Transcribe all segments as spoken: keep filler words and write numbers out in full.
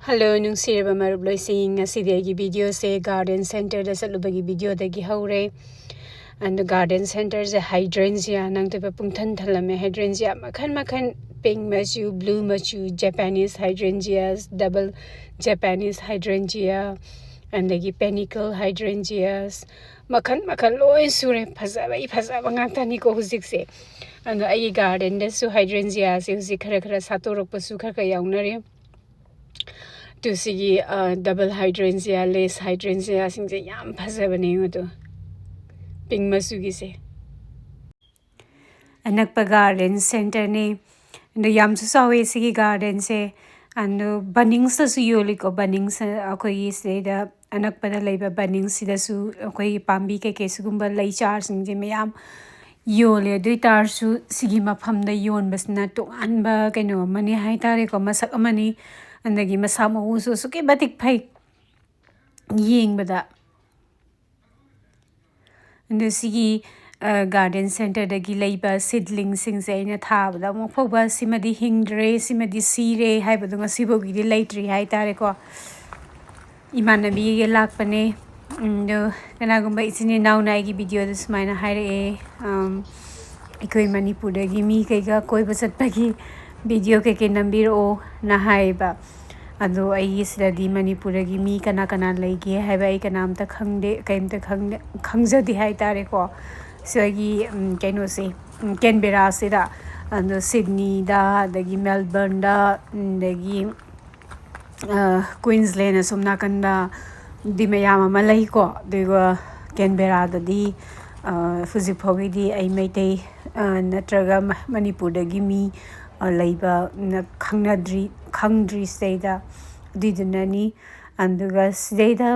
Hello, ꯅꯨꯡꯁꯤꯔꯕ ꯃꯔꯨꯞ ꯂꯣꯏꯁꯤꯡ, ꯉꯁꯤꯗꯤ ꯑꯩꯒꯤ ꯚꯤꯗꯤꯑꯣꯁꯦ ꯒꯥꯔꯗꯦꯟ ꯁꯦꯟꯇꯔꯗ ꯆꯠꯂꯨꯕꯒꯤ ꯚꯤꯗꯤꯑꯣꯗꯒꯤ ꯍꯧꯔꯦ꯫ ꯑꯗꯣ ꯒꯥꯔꯗꯦꯟ ꯁꯦꯟꯇꯔꯁꯦ ꯍꯥꯏꯗ꯭ꯔꯦꯟꯖꯤꯌꯥ ꯅꯪꯇꯣꯏꯕ ꯄꯨꯡꯊꯟ ꯊꯜꯂꯝꯃꯦ꯫ ꯍꯥꯏꯗ꯭ꯔꯦꯟꯖꯤꯌꯥ ꯃꯈꯜ ꯃꯈꯜ, ꯄꯤꯡ ꯃꯆꯨ, ꯕ꯭ꯂꯨ ꯃꯆꯨ, ꯖꯄꯥꯅꯤꯁ ꯍꯥꯏꯗ꯭ꯔꯦꯟꯖꯤꯌꯥꯁ, ꯗꯕꯜ ꯖꯄꯥꯅꯤꯁ ꯍꯥꯏꯗ꯭ꯔꯦꯟꯖꯤꯌꯥ, ꯑꯗꯒꯤ ꯄꯦꯅꯤꯀꯜ ꯍꯥꯏꯗ꯭ꯔꯦꯟꯖꯤꯌꯥꯁ, ꯃꯈꯜ ꯃꯈꯜ ꯂꯣꯏ ꯁꯨꯔꯦ꯫ ꯐꯖꯕꯒꯤ ꯐꯖꯕ ꯉꯥꯛꯇꯅꯤꯀꯣ ꯍꯧꯖꯤꯛꯁꯦ꯫ ꯑꯗꯣ ꯑꯩꯒꯤ ꯒꯥꯔꯗꯦꯟꯗꯁꯨ ꯍꯥꯏꯗ꯭ꯔꯦꯟꯖꯤꯌꯥꯁꯦ ꯍꯧꯖꯤꯛ ꯈꯔ ꯈꯔ ꯁꯥꯠꯇꯣꯔꯛꯄꯁꯨ ꯈꯔ ꯈꯔ ꯌꯥꯎꯅꯔꯦ꯫ ꯑꯗꯨ ꯁꯤꯒꯤ, ꯑ, ꯗꯕꯜ ꯍꯥꯏꯗ꯭ꯔꯦꯟꯖꯤꯌꯥ, ꯂꯦꯁ ꯍꯥꯏꯗ꯭ꯔꯦꯟꯖꯤꯌꯥꯁꯤꯡꯁꯦ ꯌꯥꯝ ꯐꯖꯕꯅꯦ꯫ ꯑꯗꯣ ꯄꯤꯡ ꯃꯆꯨꯒꯤꯁꯦ꯫ ꯑꯅꯛꯄ ꯒꯥꯔꯗꯦꯟ ꯁꯦꯟꯇꯔꯅꯤ꯫ ꯑꯗꯣ ꯌꯥꯝꯁꯨ ꯆꯥꯎꯋꯦ ꯁꯤꯒꯤ ꯒꯥꯔꯗꯦꯟꯁꯦ꯫ ꯑꯗꯣ ꯕꯅꯤꯡꯁꯇꯁꯨ ꯌꯣꯜꯂꯤꯀꯣ꯫ ꯕꯅꯤꯡꯁ ꯑꯩꯈꯣꯏꯒꯤ ꯁꯤꯗꯩꯗ ꯑꯅꯛꯄꯗ ꯂꯩꯕ ꯕꯅꯤꯡꯁꯤꯗꯁꯨ ꯑꯩꯈꯣꯏꯒꯤ ꯄꯥꯝꯕꯤ ꯀꯩꯀꯩ ꯁꯤꯒꯨꯝꯕ ꯂꯩ ꯆꯥꯔꯁꯤꯡꯁꯦ ꯃꯌꯥꯝ ꯌꯣꯜꯂꯦ꯫ ꯑꯗꯨ ꯑꯣꯏ ꯇꯥꯔꯁꯨ ꯁꯤꯒꯤ ꯃꯐꯝꯗ ꯌꯣꯟꯕꯁꯤꯅ ꯇꯣꯉꯥꯟꯕ ꯀꯩꯅꯣ ꯑꯃꯅꯤ ꯍꯥꯏꯇꯥꯔꯦꯀꯣ, ꯃꯁꯛ ꯑꯃꯅꯤ꯫ ꯑꯗꯒꯤ ꯃꯁꯥ ꯃꯎꯁꯨ ꯑꯁꯨꯛꯀꯤ ꯃꯇꯤꯛ ꯐꯩ ꯌꯦꯡꯕꯗ꯫ ꯑꯗꯨ ꯁꯤꯒꯤ, ꯑ, ꯒꯥꯔꯗꯦꯟ ꯁꯦꯟꯇꯔꯗꯒꯤ ꯂꯩꯕ ꯁꯤꯗꯂꯤꯡꯁꯤꯡꯁꯦ ꯑꯩꯅ ꯊꯥꯕꯗ ꯑꯃꯨꯛ ꯐꯥꯎꯕ ꯁꯤꯃꯗꯤ ꯍꯤꯡꯗ꯭ꯔꯦ, ꯁꯤꯃꯗꯤ ꯁꯤꯔꯦ ꯍꯥꯏꯕꯗꯣ ꯉꯁꯤ ꯐꯥꯎꯒꯤꯗꯤ ꯂꯩꯇ꯭ꯔꯤ ꯍꯥꯏꯇꯥꯔꯦꯀꯣ꯫ ꯏꯃꯥꯟꯅꯕꯤꯒ ꯂꯥꯛꯄꯅꯦ꯫ ꯎꯝ, ꯑꯗꯣ ꯀꯅꯥꯒꯨꯝꯕ ꯏꯆꯤꯟ ꯏꯅꯥꯎꯅ ꯑꯩꯒꯤ ꯚꯤꯗꯤꯑꯣꯗ ꯁꯨꯃꯥꯏꯅ ꯍꯥꯏꯔꯛꯑꯦ, ꯑꯝ, "ꯑꯩꯈꯣꯏ ꯃꯅꯤꯄꯨꯔꯗꯒꯤ ꯃꯤ ꯀꯩꯒ ꯀꯣꯏꯕ ꯆꯠꯄꯒꯤ ꯚꯤꯗꯤꯑꯣ ꯀꯩꯀꯩ ꯅꯝꯕꯤꯔꯛꯑꯣꯅ" ꯍꯥꯏꯌꯦꯕ꯫ ꯑꯗꯣ ꯑꯩꯒꯤ ꯁꯤꯗꯗꯤ ꯃꯅꯤꯄꯨꯔꯗꯒꯤ ꯃꯤ ꯀꯅꯥ ꯀꯅꯥ ꯂꯩꯒꯦ ꯍꯥꯏꯕ ꯑꯩ ꯀꯅꯥꯝꯇ ꯈꯪꯗꯦ, ꯀꯩꯝꯇ ꯈꯪꯗꯦ, ꯈꯪꯖꯗꯦ ꯍꯥꯏꯇꯥꯔꯦꯀꯣ꯫ ꯁꯤꯒꯤ, ꯎꯝ, ꯀꯩꯅꯣꯁꯦ, ꯎꯝ, ꯀꯦꯟꯕꯦꯔꯥꯁꯤꯗ, ꯑꯗꯣ ꯁꯤꯗꯅꯤꯗ, ꯑꯗꯒꯤ ꯃꯦꯜꯕꯔꯟꯗ, ꯑꯗꯒꯤ, ꯑ, ꯀ꯭ꯋꯤꯟꯁꯂꯦꯟ ꯑꯁꯣꯝ ꯅꯥꯀꯟꯗ ꯗꯤ ꯃꯌꯥꯝ ꯑꯃ ꯂꯩꯀꯣ꯫ ꯑꯗꯨꯒ ꯀꯦꯟꯕꯦꯔꯥꯗꯗꯤ, ꯑ, ꯍꯧꯖꯤꯛ ꯐꯥꯎꯒꯤꯗꯤ ꯑꯩ ꯃꯩꯇꯩ, ꯑ, ꯅꯠꯇ꯭ꯔꯒ ꯃ-, ꯃꯅꯤꯄꯨꯔꯗꯒꯤ ꯃꯤ, ꯑ, ꯂꯩꯕ ꯅ-, ꯈꯪꯅꯗ꯭ꯔꯤ, ꯈꯪꯗ꯭ꯔꯤ ꯁꯤꯗꯩꯗ꯫ ꯑꯗꯨꯏꯗꯨꯅꯅꯤ꯫ ꯑꯗꯨꯒ ꯁꯤꯗꯩꯗ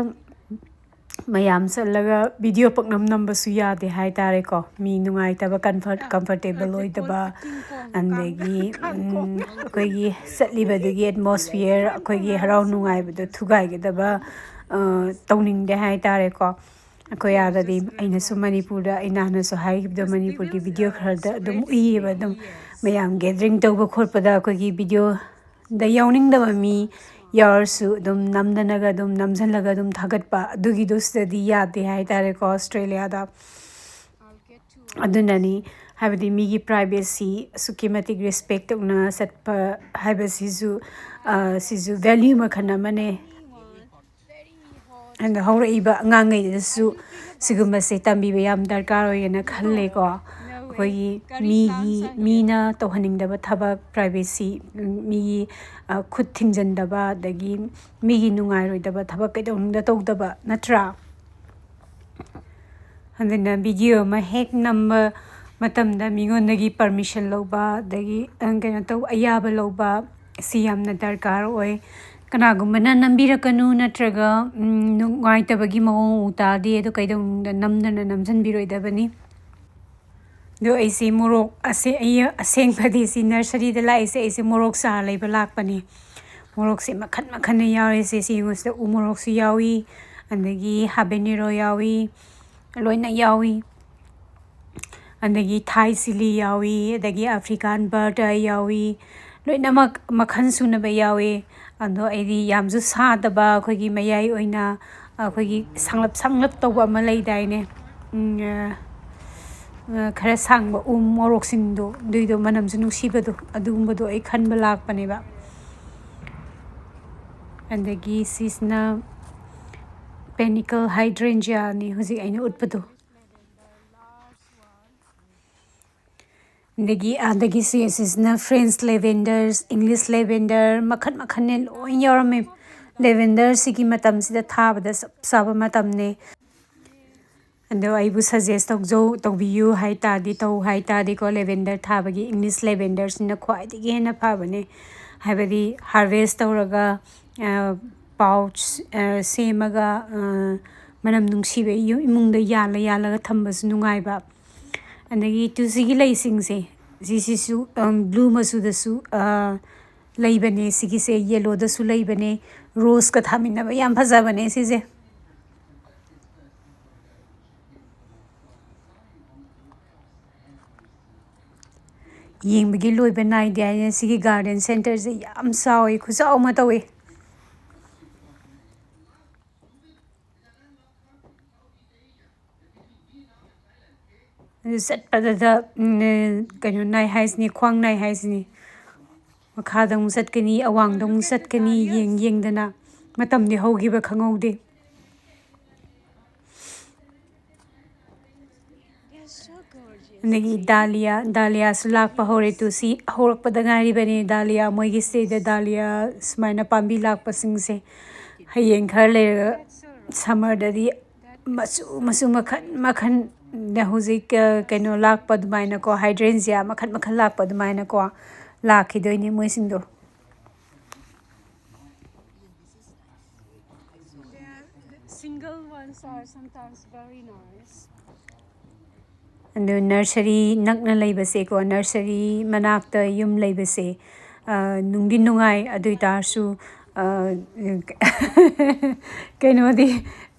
ꯃꯌꯥꯝ ꯆꯠꯂꯒ ꯚꯤꯗꯤꯑꯣ ꯄꯛꯅꯝ ꯅꯝꯕꯁꯨ ꯌꯥꯗꯦ ꯍꯥꯏꯇꯥꯔꯦꯀꯣ꯫ ꯃꯤ ꯅꯨꯡꯉꯥꯏꯇꯕ, ꯀꯟꯐꯔꯠ-, ꯀꯝꯐꯔꯇꯦꯕꯜ ꯑꯣꯏꯗꯕ, ꯑꯗꯒꯤ, ꯎꯝ, ꯑꯩꯈꯣꯏꯒꯤ ꯆꯠꯂꯤꯕꯗꯨꯒꯤ ꯑꯦꯠꯃꯣꯁꯐꯤꯌꯔ, ꯑꯩꯈꯣꯏꯒꯤ ꯍꯔꯥꯎ ꯅꯨꯡꯉꯥꯏꯕꯗꯣ ꯊꯨꯒꯥꯏꯒꯗꯕ, ꯑ, ꯇꯧꯅꯤꯡꯗꯦ ꯍꯥꯏꯇꯥꯔꯦꯀꯣ꯫ ꯑꯩꯈꯣꯏ ꯑꯥꯗꯗꯤ, ꯑꯩꯅꯁꯨ ꯃꯅꯤꯄꯨꯔꯗ, ꯑꯩꯅ ꯍꯥꯟꯅꯁꯨ ꯍꯥꯏꯈꯤꯕꯗꯣ, ꯃꯅꯤꯄꯨꯔꯒꯤ ꯚꯤꯗꯤꯑꯣ ꯈꯔꯗ ꯑꯗꯨꯝ ꯎꯏꯌꯦꯕ꯫ ꯑꯗꯨꯝ ꯃꯌꯥꯝ ꯒꯦꯗꯔꯤꯡ ꯇꯧꯕ ꯈꯣꯠꯄꯗ ꯑꯩꯈꯣꯏꯒꯤ ꯚꯤꯗꯤꯑꯣꯗ ꯌꯥꯎꯅꯤꯡꯗꯕ ꯃꯤ ꯌꯥꯎꯔꯁꯨ ꯑꯗꯨꯝ ꯅꯝꯗꯅꯒ ꯑꯗꯨꯝ ꯅꯝꯁꯤꯜꯂꯒ ꯑꯗꯨꯝ ꯊꯥꯒꯠꯄ, ꯑꯗꯨꯒꯤꯗꯨ ꯁꯤꯗꯗꯤ ꯌꯥꯗꯦ ꯍꯥꯏ ꯇꯥꯔꯦꯀꯣ, ꯑꯣꯁꯇ꯭ꯔꯦꯂꯤꯌꯥꯗ꯫ ꯑꯗꯨꯅꯅꯤ, ꯍꯥꯏꯕꯗꯤ ꯃꯤꯒꯤ privacy ꯑꯁꯨꯛꯀꯤ ꯃꯇꯤꯛ respect ꯇꯧꯅ ꯆꯠꯄ ꯍꯥꯏꯕꯁꯤꯁꯨ, ꯑ, ꯁꯤꯁꯨ value ꯃꯈꯜ ꯑꯃꯅꯦ꯫ ꯑꯗ ꯍꯧꯔꯛꯏꯕ ꯑꯉꯥꯡꯈꯩꯗꯁꯨ ꯁꯤꯒꯨꯝꯕꯁꯦ ꯇꯝꯕꯤꯕ ꯌꯥꯝ ꯗꯔꯀꯥꯔ ꯑꯣꯏꯌꯦꯅ ꯈꯜꯂꯦꯀꯣ꯫ ꯑꯩꯈꯣꯏꯒꯤ ꯃꯤꯒꯤ, ꯃꯤꯅ ꯇꯧꯍꯟꯅꯤꯡꯗꯕ ꯊꯕꯛ, privacy, ꯃꯤꯒꯤ, ꯑ, ꯈꯨꯠ ꯊꯤꯡꯖꯤꯟꯗꯕ, ꯑꯗꯒꯤ ꯃꯤꯒꯤ ꯅꯨꯡꯉꯥꯏꯔꯣꯏꯗꯕ ꯊꯕꯛ ꯀꯩꯗꯧꯅꯨꯡꯗ ꯇꯧꯗꯕ, ꯅꯠꯇ꯭ꯔꯥ? ꯑꯗꯨꯅ video ꯑꯃ ꯍꯦꯛ ꯅꯝꯕ ꯃꯇꯝꯗ ꯃꯤꯉꯣꯟꯗꯒꯤ permission ꯂꯧꯕ, ꯑꯗꯒꯤ, ꯑ, ꯀꯩꯅꯣ ꯇꯧ-, ꯑꯌꯥꯕ ꯂꯧꯕ, ꯁꯤ ꯌꯥꯝꯅ ꯗꯔꯀꯥꯔ ꯑꯣꯏ꯫ ꯀꯅꯥꯒꯨꯝꯕꯅ ꯅꯝꯕꯤꯔꯛꯀꯅꯨ ꯅꯠꯇ꯭ꯔꯒ, ꯎꯝ, ꯅꯨꯡꯉꯥꯏꯇꯕꯒꯤ ꯃꯑꯣꯡ ꯎ ꯇꯥꯔꯗꯤ, ꯑꯗꯨ ꯀꯩꯗꯧꯅꯨꯡꯗ ꯅꯝꯗꯅ ꯅꯝꯁꯤꯟꯕꯤꯔꯣꯏꯗꯕꯅꯤ꯫ ꯑꯗꯣ ꯑꯩꯁꯦ ꯃꯣꯔꯣꯛ ꯑꯁꯦ-, ꯑꯩ ꯑꯁꯦꯡꯕꯗꯤ ꯁꯤ nurseryꯗ ꯂꯥꯛꯏꯁꯦ, ꯑꯩꯁꯦ ꯃꯣꯔꯣꯛ ꯆꯥꯔ ꯂꯩꯕ ꯂꯥꯛꯄꯅꯦ꯫ ꯃꯣꯔꯣꯛꯁꯦ ꯃꯈꯟ ꯃꯈꯟꯅ ꯌꯥꯎꯔꯤꯁꯦ꯫ ꯁꯤ ꯌꯦꯡꯉꯨ, ꯁꯤꯗ ꯎ ꯃꯣꯔꯣꯛꯁꯨ ꯌꯥꯎꯏ, ꯑꯗꯒꯤ habanero ꯌꯥꯎꯏ, ꯂꯣꯏꯅ ꯌꯥꯎꯏ꯫ ꯑꯗꯒꯤ Thai chilli ꯌꯥꯎꯏ, ꯑꯗꯒꯤ African butter ꯌꯥꯎꯏ, ꯂꯣꯏꯅꯃꯛ ꯃꯈꯜ ꯁꯨꯅꯕ ꯌꯥꯎꯏ꯫ ꯑꯗꯣ ꯑꯩꯗꯤ ꯌꯥꯝꯁꯨ ꯁꯥꯗꯕ, ꯑꯩꯈꯣꯏꯒꯤ ꯃꯌꯥꯏ ꯑꯣꯏꯅ, ꯑꯩꯈꯣꯏꯒꯤ ꯁꯥꯡꯂꯞ ꯁꯥꯡꯂꯞ ꯇꯧꯕ ꯑꯃ ꯂꯩꯗꯥꯏꯅꯦ? ꯎꯝ, ꯑ, ꯑ, ꯈꯔ ꯁꯥꯡꯕ ꯎ ꯃꯣꯔꯣꯛꯁꯤꯡꯗꯣ, ꯑꯗꯨꯏꯗꯣ ꯃꯅꯝꯁꯨ ꯅꯨꯡꯁꯤꯕꯗꯣ, ꯑꯗꯨꯒꯨꯝꯕꯗꯣ ꯑꯩ ꯈꯟꯕ ꯂꯥꯛꯄꯅꯦꯕ꯫ ꯑꯗꯒꯤ ꯁꯤꯁꯤꯅ panicle hydrangeaꯅꯤ, ꯍꯧꯖꯤꯛ ꯑꯩꯅ ꯎꯠꯄꯗꯣ꯫ ꯑꯗꯒꯤ, ꯑꯗꯒꯤ ꯁꯤ ꯑꯁꯤꯁꯤꯅ French lavenders, English lavender, ꯃꯈꯟ ꯃꯈꯟꯅꯦ, ꯂꯣꯏ ꯌꯥꯎꯔꯝꯃꯦ꯫ Lavenderꯁꯤꯒꯤ ꯃꯇꯝꯁꯤꯗ ꯊꯥꯕꯗ ꯆꯞ ꯆꯥꯕ ꯃꯇꯝꯅꯦ꯫ ꯑꯗꯣ ꯑꯩꯕꯨ suggest ꯇꯧꯖꯧ, ꯇꯧꯕꯤꯌꯨ ꯍꯥꯏ ꯇꯥꯔꯗꯤ, ꯇꯧ ꯍꯥꯏ ꯇꯥꯔꯗꯤꯀꯣ, lavender ꯊꯥꯕꯒꯤ English lavenderꯁꯤꯅ ꯈ꯭ꯋꯥꯏꯗꯒꯤ ꯍꯦꯟꯅ ꯐꯕꯅꯦ꯫ ꯍꯥꯏꯕꯗꯤ harvest ꯇꯧꯔꯒ, ꯑ, pouch, ꯑ, ꯁꯦꯝꯃꯒ, ꯑ, ꯃꯅꯝ ꯅꯨꯡꯁꯤꯕ ꯌꯨꯝ ꯏꯃꯨꯡꯗ ꯌꯥꯜꯂ ꯌꯥꯜꯂꯒ ꯊꯝꯕꯁꯨ ꯅꯨꯡꯉꯥꯏꯕ꯫ ꯑꯗꯒꯤ ꯇꯨꯜꯁꯤꯒꯤ ꯂꯩꯁꯤꯡꯁꯦ, ꯁꯤꯁꯤꯁꯨ, ꯑꯝ, blue ꯃꯆꯨꯗꯁꯨ, ꯑ, ꯂꯩꯕꯅꯦ꯫ ꯁꯤꯒꯤꯁꯦ yellowꯗꯁꯨ ꯂꯩꯕꯅꯦ꯫ Roseꯀ ꯊꯥꯃꯤꯟꯅꯕ ꯌꯥꯝ ꯐꯖꯕꯅꯦ ꯁꯤꯁꯦ꯫ ꯌꯦꯡꯕꯒꯤ ꯂꯣꯏꯕ ꯅꯥꯏꯗꯦ ꯍꯥꯏꯅ ꯁꯤꯒꯤ garden centreꯁꯦ ꯌꯥꯝ ꯆꯥꯎꯋꯤ, ꯈꯨꯆꯥꯎ ꯑꯃ ꯇꯧꯋꯤ꯫ ꯑꯗꯨ ꯆꯠꯄꯗꯗ, ꯎꯝ, ꯀꯩꯅꯣ ꯅꯥꯏ ꯍꯥꯏꯁꯤꯅꯤ, ꯈ꯭ꯋꯥꯡ ꯅꯥꯏ ꯍꯥꯏꯁꯤꯅꯤ꯫ ꯃꯈꯥꯗ ꯑꯃꯨꯛ ꯆꯠꯀꯅꯤ, ꯑꯋꯥꯡꯗ ꯑꯃꯨꯛ ꯆꯠꯀꯅꯤ, ꯌꯦꯡ ꯌꯦꯡꯗꯅ꯫ ꯃꯇꯝꯗꯤ ꯍꯧꯈꯤꯕ ꯈꯪꯍꯧꯗꯦ꯫ ꯑꯗꯒꯤ ꯗꯥꯂꯤꯌꯥ, ꯗꯥꯂꯤꯌꯥꯁꯨ ꯂꯥꯛꯄ ꯍꯧꯔꯦ꯫ ꯇꯨ ꯁꯤ ꯍꯧꯔꯛꯄꯗ ꯉꯥꯏꯔꯤꯕꯅꯤ, ꯗꯥꯂꯤꯌꯥ, ꯃꯣꯏꯒꯤ ꯁꯤꯗ ꯗꯥꯂꯤꯌꯥ ꯁꯨꯃꯥꯏꯅ ꯄꯥꯝꯕꯤ ꯂꯥꯛꯄꯁꯤꯡꯁꯦ꯫ ꯍꯌꯦꯡ ꯈꯔ ꯂꯩꯔꯒ ꯁꯝꯃꯔꯗꯗꯤ ꯃꯆꯨ ꯃꯆꯨ ꯃꯈꯜ ꯃꯈꯜ, ꯍꯧꯖꯤꯛ, ꯑ, ꯀꯩꯅꯣ ꯂꯥꯛꯄ ꯑꯗꯨꯃꯥꯏꯅꯀꯣ, ꯍꯥꯏꯗ꯭ꯔꯦꯟꯖꯤꯌꯥ ꯃꯈꯜ ꯃꯈꯜ ꯂꯥꯛꯄ ꯑꯗꯨꯃꯥꯏꯅꯀꯣ ꯂꯥꯛꯈꯤꯗꯣꯏꯅꯦ ꯃꯣꯏꯁꯤꯡꯗꯣ꯫ Single ones are sometimes very nice. ꯑꯗꯨ ꯅꯔꯁꯔꯤ ꯅꯛꯅ ꯂꯩꯕꯁꯦꯀꯣ, ꯅꯔꯁꯔꯤ ꯃꯅꯥꯛꯇ ꯌꯨꯝ ꯂꯩꯕꯁꯦ, ꯑ, ꯅꯨꯡꯗꯤ ꯅꯨꯡꯉꯥꯏ꯫ ꯑꯗꯨ ꯑꯣꯏ ꯇꯥꯔꯁꯨ, ꯑ, ꯀꯩꯅꯣꯗꯤ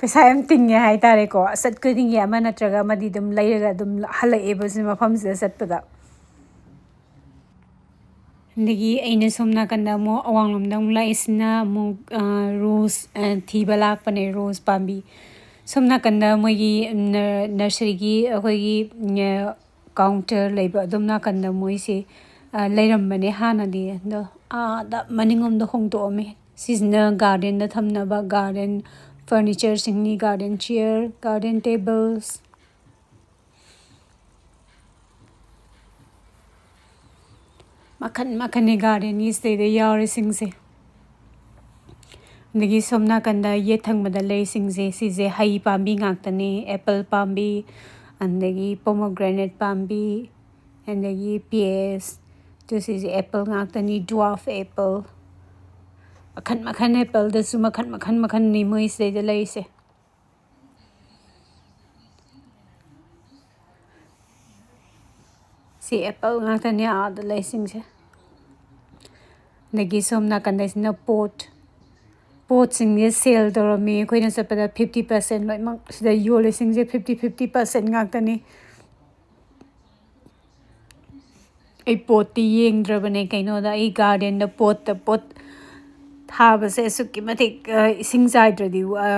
ꯄꯩꯁꯥ ꯌꯥꯝ ꯇꯤꯡꯉꯦ ꯍꯥꯏꯇꯥꯔꯦꯀꯣ꯫ ꯆꯠ ꯈꯨꯗꯤꯡꯒꯤ ꯑꯃ ꯅꯠꯇ꯭ꯔꯒ ꯑꯃꯗꯤ ꯑꯗꯨꯝ ꯂꯩꯔꯒ ꯑꯗꯨꯝ ꯍꯜꯂꯛꯑꯦꯕ ꯁꯤ ꯃꯐꯝꯁꯤꯗ ꯆꯠꯄꯗ꯫ ꯑꯗꯒꯤ ꯑꯩꯅ ꯁꯣꯝ ꯅꯥꯀꯟꯗ ꯑꯃꯨꯛ ꯑꯋꯥꯡꯂꯣꯝꯗ ꯑꯃꯨꯛ ꯂꯥꯛꯏꯁꯤꯅ ꯑꯃꯨꯛ, ꯑ, ꯔꯣꯁ, ꯑ, ꯊꯤꯕ ꯂꯥꯛꯄꯅꯦ, ꯔꯣꯁ ꯄꯥꯝꯕꯤ꯫ ꯁꯣꯝ ꯅꯥꯀꯟꯗ ꯃꯣꯏꯒꯤ ꯅꯔ-, ꯅꯔꯁꯔꯤꯒꯤ ꯑꯩꯈꯣꯏꯒꯤ, ꯑ, ꯀꯥꯎꯟꯇꯔ ꯂꯩꯕ ꯑꯗꯣꯝ ꯅꯥꯀꯟꯗ ꯃꯣꯏꯁꯦ, ꯑ, ꯂꯩꯔꯝꯕꯅꯦ ꯍꯥꯟꯅꯗꯤ꯫ ꯑꯗꯣ ꯑꯥꯗ ꯃꯅꯤꯡꯂꯣꯝꯗ ꯍꯣꯡꯗꯣꯛꯑꯝꯃꯦ꯫ ꯁꯤꯁꯤꯅ ꯒꯥꯔꯗꯦꯟꯗ ꯊꯝꯅꯕ ꯒꯥꯔꯗꯦꯟ ꯐꯔꯅꯤꯆꯔꯁꯤꯡꯅꯤ, ꯒꯥꯔꯗꯦꯟ ꯆꯤꯌꯔ, ꯒꯥꯔꯗꯦꯟ ꯇꯦꯕꯜꯁ꯫ ꯃꯈꯟ ꯃꯈꯟꯅꯤ ꯒꯥꯔꯗꯦꯟꯒꯤ ꯁꯤꯗꯩꯗ ꯌꯥꯎꯔꯤꯁꯤꯡꯁꯦ꯫ ꯑꯗꯒꯤ ꯁꯣꯝ ꯅꯥꯀꯟꯗ ꯌꯦꯠ ꯊꯪꯕꯗ ꯂꯩꯔꯤꯁꯤꯡꯁꯦ, ꯁꯤꯁꯦ ꯍꯩ ꯄꯥꯝꯕꯤ ꯉꯥꯛꯇꯅꯤ꯫ ꯑꯦꯄꯜ ꯄꯥꯝꯕꯤ, ꯑꯗꯒꯤ ꯄꯣꯃꯣꯒ꯭ꯔꯦꯅꯦꯠ ꯄꯥꯝꯕꯤ, ꯑꯗꯒꯤ ꯄꯤꯌꯥꯁ꯫ ꯑꯗꯨ ꯁꯤꯁꯦ ꯑꯦꯄꯜ ꯉꯥꯛꯇꯅꯤ, ꯗ꯭ꯋꯥꯔꯐ ꯑꯦꯄꯜ꯫ ꯃꯈꯟ ꯃꯈꯟ, ꯑꯦꯄꯜꯗꯁꯨ ꯃꯈꯟ ꯃꯈꯟ ꯃꯈꯟꯅꯤ ꯃꯣꯏ ꯁꯤꯗꯩꯗ ꯂꯩꯔꯤꯁꯦ꯫ ꯁꯤ ꯑꯦꯄꯜ ꯉꯥꯛꯇꯅꯦ ꯑꯥꯗ ꯂꯩꯁꯤꯡꯁꯦ꯫ ꯑꯗꯒꯤ ꯁꯣꯝ ꯅꯥꯀꯟꯗꯁꯤꯅ ꯄꯣꯠ, ꯄꯣꯠꯁꯤꯡꯁꯦ ꯁꯦꯜ ꯇꯧꯔꯝꯃꯤ꯫ ꯑꯩꯈꯣꯏꯅ ꯆꯠꯄꯗ ꯐꯤꯐꯇꯤ ꯄꯥꯔꯁꯦꯟ ꯂꯣꯏꯅꯃꯛ ꯁꯤꯗ ꯌꯣꯜꯂꯤꯁꯤꯡꯁꯦ, ꯐꯤꯐꯇꯤ, ꯐꯤꯐꯇꯤ ꯄꯥꯔꯁꯦꯟ ꯉꯥꯛꯇꯅꯤ꯫ ꯑꯩ ꯄꯣꯠꯇꯤ ꯌꯦꯡꯗ꯭ꯔꯕꯅꯦ ꯀꯩꯅꯣꯗ, ꯑꯩ ꯒꯥꯔꯗꯦꯟꯗ ꯄꯣꯠꯇ ꯄꯣꯠ, ꯊꯥꯕꯁꯦ ꯑꯁꯨꯛꯀꯤ ꯃꯇꯤꯛ, ꯑ, ꯏꯁꯤꯡ ꯆꯥꯏꯗ꯭ꯔꯗꯤ, ꯑ,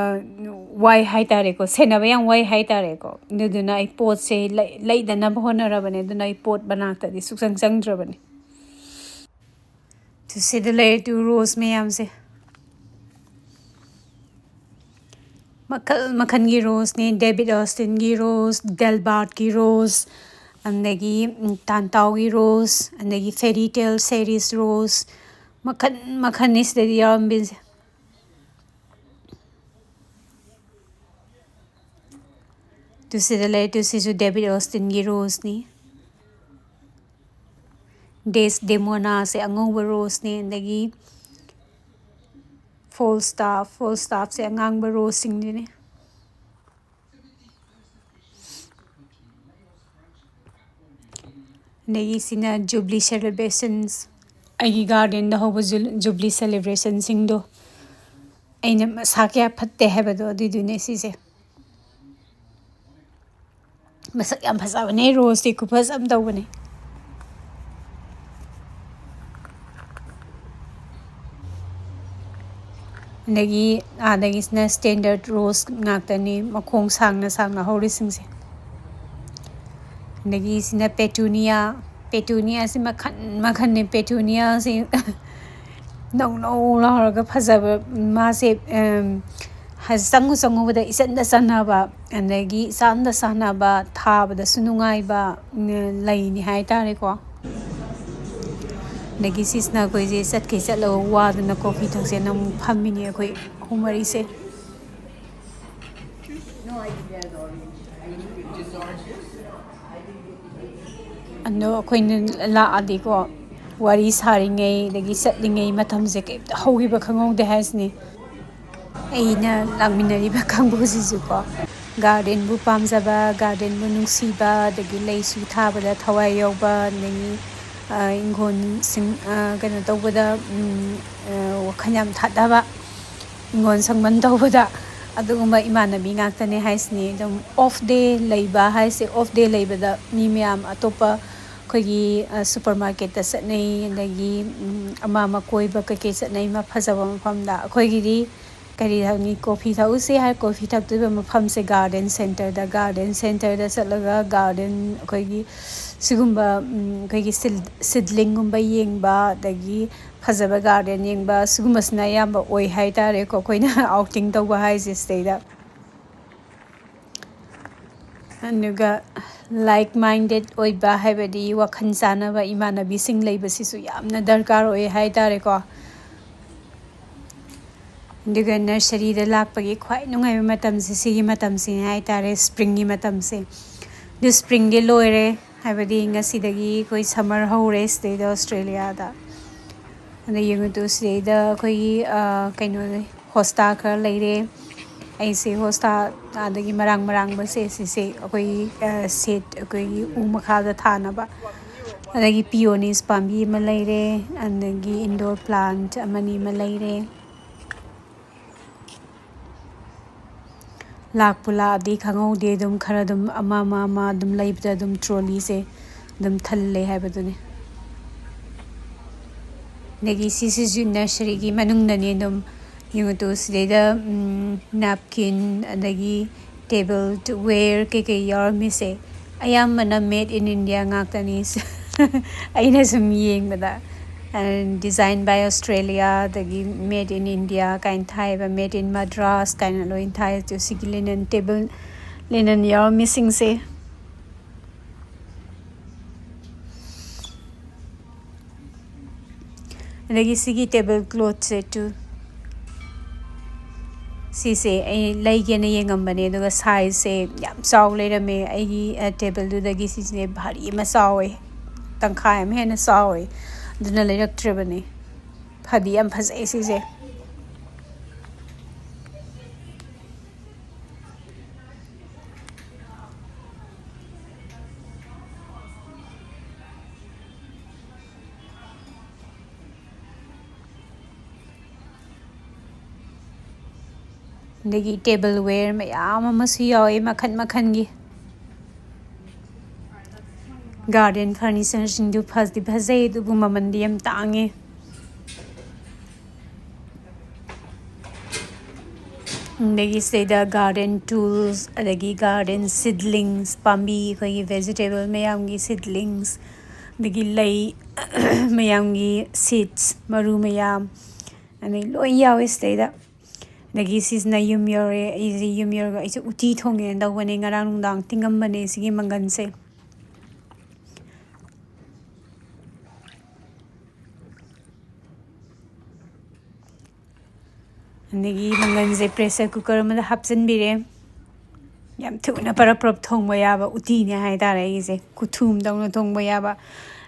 ꯋꯥꯏ ꯍꯥꯏꯇꯥꯔꯦꯀꯣ, ꯁꯦꯟꯅꯕ ꯌꯥꯝ ꯋꯥꯏ ꯍꯥꯏꯇꯥꯔꯦꯀꯣ꯫ ꯑꯗꯨꯗꯨꯅ ꯑꯩ ꯄꯣꯠꯁꯦ ꯂꯩ-, ꯂꯩꯗꯅꯕ ꯍꯣꯠꯅꯔꯕꯅꯦ꯫ ꯑꯗꯨꯅ ꯑꯩ ꯄꯣꯠ ꯃꯅꯥꯛꯇꯗꯤ ꯁꯨꯛꯆꯪ ꯆꯪꯗ꯭ꯔꯕꯅꯦ꯫ ꯇꯨ, ꯁꯤꯗ ꯂꯩꯔꯦ ꯇꯨ ꯔꯣꯁ ꯃꯌꯥꯝꯁꯦ꯫ ꯃꯈꯜ ꯃꯈꯜꯒꯤ ꯔꯣꯁꯅꯦ, ꯗꯦꯕꯤꯠ ꯑꯣꯁꯇꯤꯟꯒꯤ ꯔꯣꯁ, ꯗꯦꯜꯕꯥꯔꯠꯀꯤ ꯔꯣꯁ, ꯑꯗꯒꯤ, ꯎꯝ, ꯇꯥꯟꯇꯥꯎꯒꯤ ꯔꯣꯁ, ꯑꯗꯒꯤ ꯐꯦꯔꯤ ꯇꯦꯜ ꯁꯦꯔꯤꯁ ꯔꯣꯁ, ꯃꯈꯜ ꯃꯈꯜꯅꯤ ꯁꯤꯗꯗꯤ ꯌꯥꯎꯔꯝꯕꯤꯁꯦ꯫ ꯇꯨ ꯁꯤꯗ ꯂꯩꯔꯦ, ꯇꯨ ꯁꯤꯁꯨ ꯗꯦꯕꯤꯠ ꯑꯣꯁꯇꯤꯟꯒꯤ ꯔꯣꯁꯅꯤ꯫ ꯗꯦꯁꯗꯦꯃꯣꯅꯥꯁꯦ ꯑꯉꯧꯕ ꯔꯣꯁꯅꯦ, ꯑꯗꯒꯤ ꯐꯣꯜꯁꯇꯥꯐ, ꯐꯣꯜꯁꯇꯥꯐꯁꯦ ꯑꯉꯥꯡꯕ ꯔꯣꯁꯁꯤꯡꯗꯨꯅꯦ꯫ ꯑꯗꯒꯤ ꯁꯤꯅ ꯖꯨꯕ꯭ꯂꯤ ꯁꯦꯂꯦꯕ꯭ꯔꯦꯁꯟꯁ, ꯑꯩꯒꯤ ꯒꯥꯔꯗꯦꯟꯗ ꯍꯧꯕ ꯖꯨ-, ꯖꯨꯕ꯭ꯂꯤ ꯁꯦꯂꯦꯕ꯭ꯔꯦꯁꯟꯁꯤꯡꯗꯣ꯫ ꯑꯩꯅ ꯃꯁꯥ ꯀꯌꯥ ꯐꯠꯇꯦ ꯍꯥꯏꯕꯗꯣ ꯑꯗꯨꯏꯗꯨꯅꯦ ꯁꯤꯁꯦ꯫ ꯃꯁꯛ ꯌꯥꯝ ꯐꯖꯕꯅꯦ, ꯔꯣꯁꯇꯤ ꯈꯨꯐꯖ ꯑꯃ ꯇꯧꯕꯅꯦ꯫ ꯑꯗꯒꯤ ꯑꯥꯗꯒꯤꯁꯤꯅ ꯁ꯭ꯇꯦꯟꯗꯔꯠ ꯔꯣꯁ ꯉꯥꯛꯇꯅꯤ, ꯃꯈꯣꯡ ꯁꯥꯡꯅ ꯁꯥꯡꯅ ꯍꯧꯔꯤꯁꯤꯡꯁꯦ꯫ ꯑꯗꯒꯤ ꯁꯤꯅ ꯄꯦꯇꯨꯅꯤꯌꯥ, ꯄꯦꯇꯨꯅꯤꯌꯥꯁꯤ ꯃꯈꯜ ꯃꯈꯜꯅꯤ꯫ ꯄꯦꯇꯨꯅꯤꯌꯥꯁꯤ ꯅꯧ ꯅꯧ ꯂꯥꯎꯔꯒ ꯐꯖꯕ, ꯃꯥꯁꯦ, ꯑꯝ, ꯍ-, ꯆꯪꯉꯨ ꯆꯪꯉꯨꯕꯗ ꯏꯆꯟꯗ ꯆꯟꯅꯕ, ꯑꯗꯒꯤ ꯏꯆꯥꯟꯗ ꯆꯥꯟꯅꯕ, ꯊꯥꯕꯗꯁꯨ ꯅꯨꯡꯉꯥꯏꯕ, ꯎꯝ, ꯂꯩꯅꯤ ꯍꯥꯏꯇꯥꯔꯦꯀꯣ꯫ ꯑꯗꯒꯤ ꯁꯤꯁꯤꯅ ꯑꯩꯈꯣꯏꯁꯦ ꯆꯠꯈꯩ ꯆꯠꯂꯒ ꯋꯥꯗꯅ ꯀꯣꯐꯤ ꯊꯛꯁꯦꯅ ꯑꯃꯨꯛ ꯐꯝꯃꯤꯅꯦ ꯑꯩꯈꯣꯏ ꯑꯍꯨꯝ ꯃꯔꯤꯁꯦ꯫ ꯑꯗꯣ ꯑꯩꯈꯣꯏꯅ ꯂꯥꯛꯑꯗꯤꯀꯣ, ꯋꯥꯔꯤ ꯁꯥꯔꯤꯉꯩ ꯑꯗꯒꯤ ꯆꯠꯂꯤꯉꯩ ꯃꯇꯝꯁꯦ ꯀꯩꯝꯇ ꯍꯧꯈꯤꯕ ꯈꯪꯍꯧꯗꯦ ꯍꯥꯏꯁꯤꯅꯤ꯫ ꯑꯩꯅ ꯂꯥꯛꯃꯤꯟꯅꯔꯤꯕ ꯀꯥꯡꯕꯨꯁꯤꯁꯨꯀꯣ, ꯒꯥꯔꯗꯦꯟꯕꯨ ꯄꯥꯝꯖꯕ, ꯒꯥꯔꯗꯦꯟꯕꯨ ꯅꯨꯡꯁꯤꯕ, ꯑꯗꯒꯤ ꯂꯩꯁꯨ ꯊꯥꯕꯗ ꯊꯋꯥꯏ ꯌꯥꯎꯕ, ꯑꯗꯒꯤ, ꯑ, ꯏꯪꯈꯣꯜꯁꯤꯡ, ꯑ, ꯀꯩꯅꯣ ꯇꯧꯕꯗ, ꯎꯝ, ꯑ, ꯋꯥꯈꯜ ꯌꯥꯝ ꯊꯥꯗꯕ, ꯍꯤꯡꯒꯣꯜ ꯁꯝꯕꯟ ꯇꯧꯕꯗ ꯑꯗꯨꯒꯨꯝꯕ ꯏꯃꯥꯟꯅꯕꯤ ꯉꯥꯛꯇꯅꯦ ꯍꯥꯏꯁꯤꯅꯤ꯫ ꯑꯗꯨꯝ ꯑꯣꯐ ꯗꯦ ꯂꯩꯕ ꯍꯥꯏꯁꯦ, ꯑꯣꯐ ꯗꯦ ꯂꯩꯕꯗ ꯃꯤ ꯃꯌꯥꯝ ꯑꯇꯣꯞꯄ ꯑꯩꯈꯣꯏꯒꯤ ꯁꯨꯄꯔ ꯃꯥꯔꯀꯦꯠꯇ ꯆꯠꯅꯩ, ꯑꯗꯒꯤ ꯑꯃ ꯑꯃ ꯀꯣꯏꯕ ꯀꯩꯀꯩ ꯆꯠꯅꯩ ꯐꯖꯕ ꯃꯐꯝꯗ꯫ ꯑꯩꯈꯣꯏꯒꯤꯗꯤ ꯀꯔꯤ ꯊꯛꯅꯤ, ꯀꯣꯐꯤ ꯊꯛꯎꯁꯦ ꯍꯥꯏꯔ ꯀꯣꯐꯤ ꯊꯛꯇꯣꯏꯕ ꯃꯐꯝꯁꯦ ꯒꯥꯔꯗꯦꯟ ꯁꯦꯟꯇꯔꯗ꯫ ꯒꯥꯔꯗꯦꯟ ꯁꯦꯟꯇꯔꯗ ꯆꯠꯂꯒ ꯒꯥꯔꯗꯦꯟ ꯑꯩꯈꯣꯏꯒꯤ ꯁꯤꯒꯨꯝꯕ ꯑꯩꯈꯣꯏꯒꯤ ꯁꯤꯗꯂꯤꯡꯒꯨꯝꯕ ꯌꯦꯡꯕ, ꯑꯗꯒꯤ ꯐꯖꯕ ꯒꯥꯔꯗꯦꯟ ꯌꯦꯡꯕ, ꯁꯤꯒꯨꯝꯕꯁꯤꯅ ꯑꯌꯥꯝꯕ ꯑꯣꯏ ꯍꯥꯏꯇꯥꯔꯦꯀꯣ ꯑꯩꯈꯣꯏꯅ ꯑꯥꯎꯇꯤꯡ ꯇꯧꯕ ꯍꯥꯏꯁꯦ ꯁꯤꯗꯩꯗ꯫ ꯑꯗꯨꯒ ꯂꯥꯏꯛ ꯃꯥꯏꯟꯗꯦꯠ ꯑꯣꯏꯕ, ꯍꯥꯏꯕꯗꯤ ꯋꯥꯈꯜ ꯆꯥꯟꯅꯕ ꯏꯃꯥꯟꯅꯕꯤꯁꯤꯡ ꯂꯩꯕꯁꯤꯁꯨ ꯌꯥꯝꯅ ꯗꯔꯀꯥꯔ ꯑꯣꯏ ꯍꯥꯏꯇꯥꯔꯦꯀꯣ꯫ ꯑꯗꯨꯒ ꯅꯔꯁꯔꯤꯗ ꯂꯥꯛꯄꯒꯤ ꯈ꯭ꯋꯥꯏ ꯅꯨꯡꯉꯥꯏꯕ ꯃꯇꯝꯁꯦ ꯁꯤꯒꯤ ꯃꯇꯝꯁꯤꯅꯦ ꯍꯥꯏꯇꯥꯔꯦ, ꯁ꯭ꯄ꯭ꯔꯤꯡꯒꯤ ꯃꯇꯝꯁꯦ꯫ ꯑꯗꯨ ꯁ꯭ꯄ꯭ꯔꯤꯡꯗꯤ ꯂꯣꯏꯔꯦ, ꯍꯥꯏꯕꯗꯤ ꯉꯁꯤꯗꯒꯤ ꯑꯩꯈꯣꯏ ꯁꯝꯃꯔ ꯍꯧꯔꯦ ꯁꯤꯗꯩꯗ ꯑꯣꯁꯇ꯭ꯔꯦꯂꯤꯌꯥꯗ꯫ ꯑꯗ ꯌꯦꯡꯉꯨ ꯇꯨ, ꯁꯤꯗꯩꯗ ꯑꯩꯈꯣꯏꯒꯤ ꯀꯩꯅꯣ, ꯍꯣꯁꯇꯥ ꯈꯔ ꯂꯩꯔꯦ꯫ ꯑꯩꯁꯦ ꯍꯣꯁꯇꯥ ꯑꯗꯒꯤ ꯃꯔꯥꯡ ꯃꯔꯥꯡꯕꯁꯦ ꯁꯤꯁꯦ ꯑꯩꯈꯣꯏꯒꯤ ꯁꯦꯠ, ꯑꯩꯈꯣꯏꯒꯤ ꯎ ꯃꯈꯥꯗ ꯊꯥꯅꯕ꯫ ꯑꯗꯒꯤ ꯄꯤꯌꯣꯅꯤꯁ ꯄꯥꯝꯕꯤ ꯑꯃ ꯂꯩꯔꯦ, ꯑꯗꯒꯤ ꯏꯟꯗꯣꯔ ꯄ꯭ꯂꯥꯟꯠ ꯑꯃꯅꯤ ꯑꯃ ꯂꯩꯔꯦ꯫ ꯂꯥꯛꯄꯨ ꯂꯥꯛꯑꯗꯤ ꯈꯪꯍꯧꯗꯦ, ꯑꯗꯨꯝ ꯈꯔ ꯑꯗꯨꯝ ꯑꯃ ꯑꯃ ꯑꯃ ꯑꯗꯨꯝ ꯂꯩꯕꯗ ꯑꯗꯨꯝ ꯇ꯭ꯔꯣꯂꯤꯁꯦ ꯑꯗꯨꯝ ꯊꯜꯂꯦ ꯍꯥꯏꯕꯗꯨꯅꯤ꯫ ꯑꯗꯒꯤ ꯁꯤꯁꯤꯁꯨ ꯅꯔꯁꯔꯤꯒꯤ ꯃꯅꯨꯡꯗꯅꯤ꯫ ꯑꯗꯨꯝ ꯌꯦꯡꯉꯨ ꯇꯨ, ꯁꯤꯗꯩꯗ ꯅꯦꯞꯀꯤꯟ, ꯑꯗꯒꯤ ꯇꯦꯕꯜ ꯋꯦꯌꯔ ꯀꯩꯀꯩ ꯌꯥꯎꯔꯝꯃꯤꯁꯦ ꯑꯌꯥꯝꯕꯅ made in India ꯉꯥꯛꯇꯅꯤ꯫ ꯑꯩꯅ ꯁꯨꯝ ꯌꯦꯡꯕꯗ, design by Australia, ꯑꯗꯒꯤ made in India ꯀꯥꯏꯅ ꯊꯥꯏꯑꯕ, made in Madras ꯀꯥꯏꯅ ꯂꯣꯏ ꯊꯥꯏ꯫ ꯑꯗꯨ ꯁꯤꯒꯤ linen table, linen ꯌꯥꯎꯔꯝꯃꯤꯁꯤꯡꯁꯦ꯫ ꯑꯗꯒꯤ ꯁꯤꯒꯤ ꯇꯦꯕꯜ ꯀ꯭ꯂꯣꯠꯁꯦ ꯇꯨ, ꯁꯤꯁꯦ ꯑꯩ ꯂꯩꯒꯦꯅ ꯌꯦꯡꯉꯝꯕꯅꯦ, ꯑꯗꯨꯒ ꯁꯥꯏꯖꯁꯦ ꯌꯥꯝ ꯆꯥꯎ ꯂꯩꯔꯝꯃꯦ꯫ ꯑꯩꯒꯤ ꯇꯦꯕꯜꯗꯨꯗꯒꯤ ꯁꯤꯁꯦ ꯚꯥꯔꯤ ꯑꯃ ꯆꯥꯎꯋꯦ, ꯇꯪꯈꯥꯏ ꯑꯃ ꯍꯦꯟꯅ ꯆꯥꯎꯋꯦ, ꯑꯗꯨꯅ ꯂꯩꯔꯛꯇ꯭ꯔꯕꯅꯦ꯫ ꯐꯗꯤ ꯌꯥꯝ ꯐꯖꯩ ꯁꯤꯁꯦ꯫ ꯑꯗꯒꯤ ꯇꯦꯕꯜ ꯋꯦꯌꯔ ꯃꯌꯥꯝ ꯑꯃꯁꯨ ꯌꯥꯎꯋꯦ, ꯃꯈꯟ ꯃꯈꯟꯒꯤ꯫ ꯒꯥꯔꯗꯦꯟ ꯐꯔꯅꯤꯆꯔꯁꯤꯡꯗꯨ ꯐꯗꯤ ꯐꯖꯩ, ꯑꯗꯨꯕꯨ ꯃꯃꯟꯗꯤ ꯌꯥꯝ ꯇꯥꯡꯉꯦ꯫ ꯑꯗꯒꯤ ꯁꯤꯗꯩꯗ ꯒꯥꯔꯗꯦꯟ ꯇꯨꯜꯁ, ꯑꯗꯒꯤ ꯒꯥꯔꯗꯦꯟ ꯁꯤꯗꯂꯤꯡꯁ, ꯄꯥꯝꯕꯤ, ꯑꯩꯈꯣꯏꯒꯤ ꯚꯦꯖꯤꯇꯦꯕꯜ ꯃꯌꯥꯝꯒꯤ ꯁꯤꯗꯂꯤꯡꯁ, ꯑꯗꯒꯤ ꯂꯩ ꯃꯌꯥꯝꯒꯤ ꯁꯤꯗꯁ, ꯃꯔꯨ ꯃꯌꯥꯝ, ꯑꯗꯩ ꯂꯣꯏ ꯌꯥꯎꯋꯦ ꯁꯤꯗꯩꯗ꯫ ꯑꯗꯒꯤ ꯁꯤꯁꯤꯅ ꯌꯨꯝ ꯌꯧꯔꯦ꯫ ꯑꯩꯁꯦ ꯌꯨꯝ ꯌꯧꯔꯒ ꯑꯩꯁꯦ ꯎꯇꯤ ꯊꯣꯡꯒꯦꯅ ꯇꯧꯕꯅꯦ꯫ ꯉꯔꯥꯡ ꯅꯨꯡꯗꯥꯡ ꯇꯤꯡꯉꯝꯕꯅꯦ ꯁꯤꯒꯤ ꯃꯪꯒꯟꯁꯦ꯫ ꯑꯗꯒꯤ ꯃꯪꯒꯟꯁꯦ ꯄ꯭ꯔꯦꯁꯔ ꯀꯨꯀꯔ ꯑꯃꯗ ꯍꯥꯞꯆꯤꯟꯕꯤꯔꯦ꯫ ꯌꯥꯝ ꯊꯨꯅ ꯄꯔꯞ ꯄꯔꯞ ꯊꯣꯡꯕ ꯌꯥꯕ ꯎꯇꯤꯅꯦ ꯍꯥꯏꯇꯥꯔꯦ ꯑꯩꯒꯤꯁꯦ, ꯈꯨꯊꯨꯝꯗꯧꯅ ꯊꯣꯡꯕ ꯌꯥꯕ꯫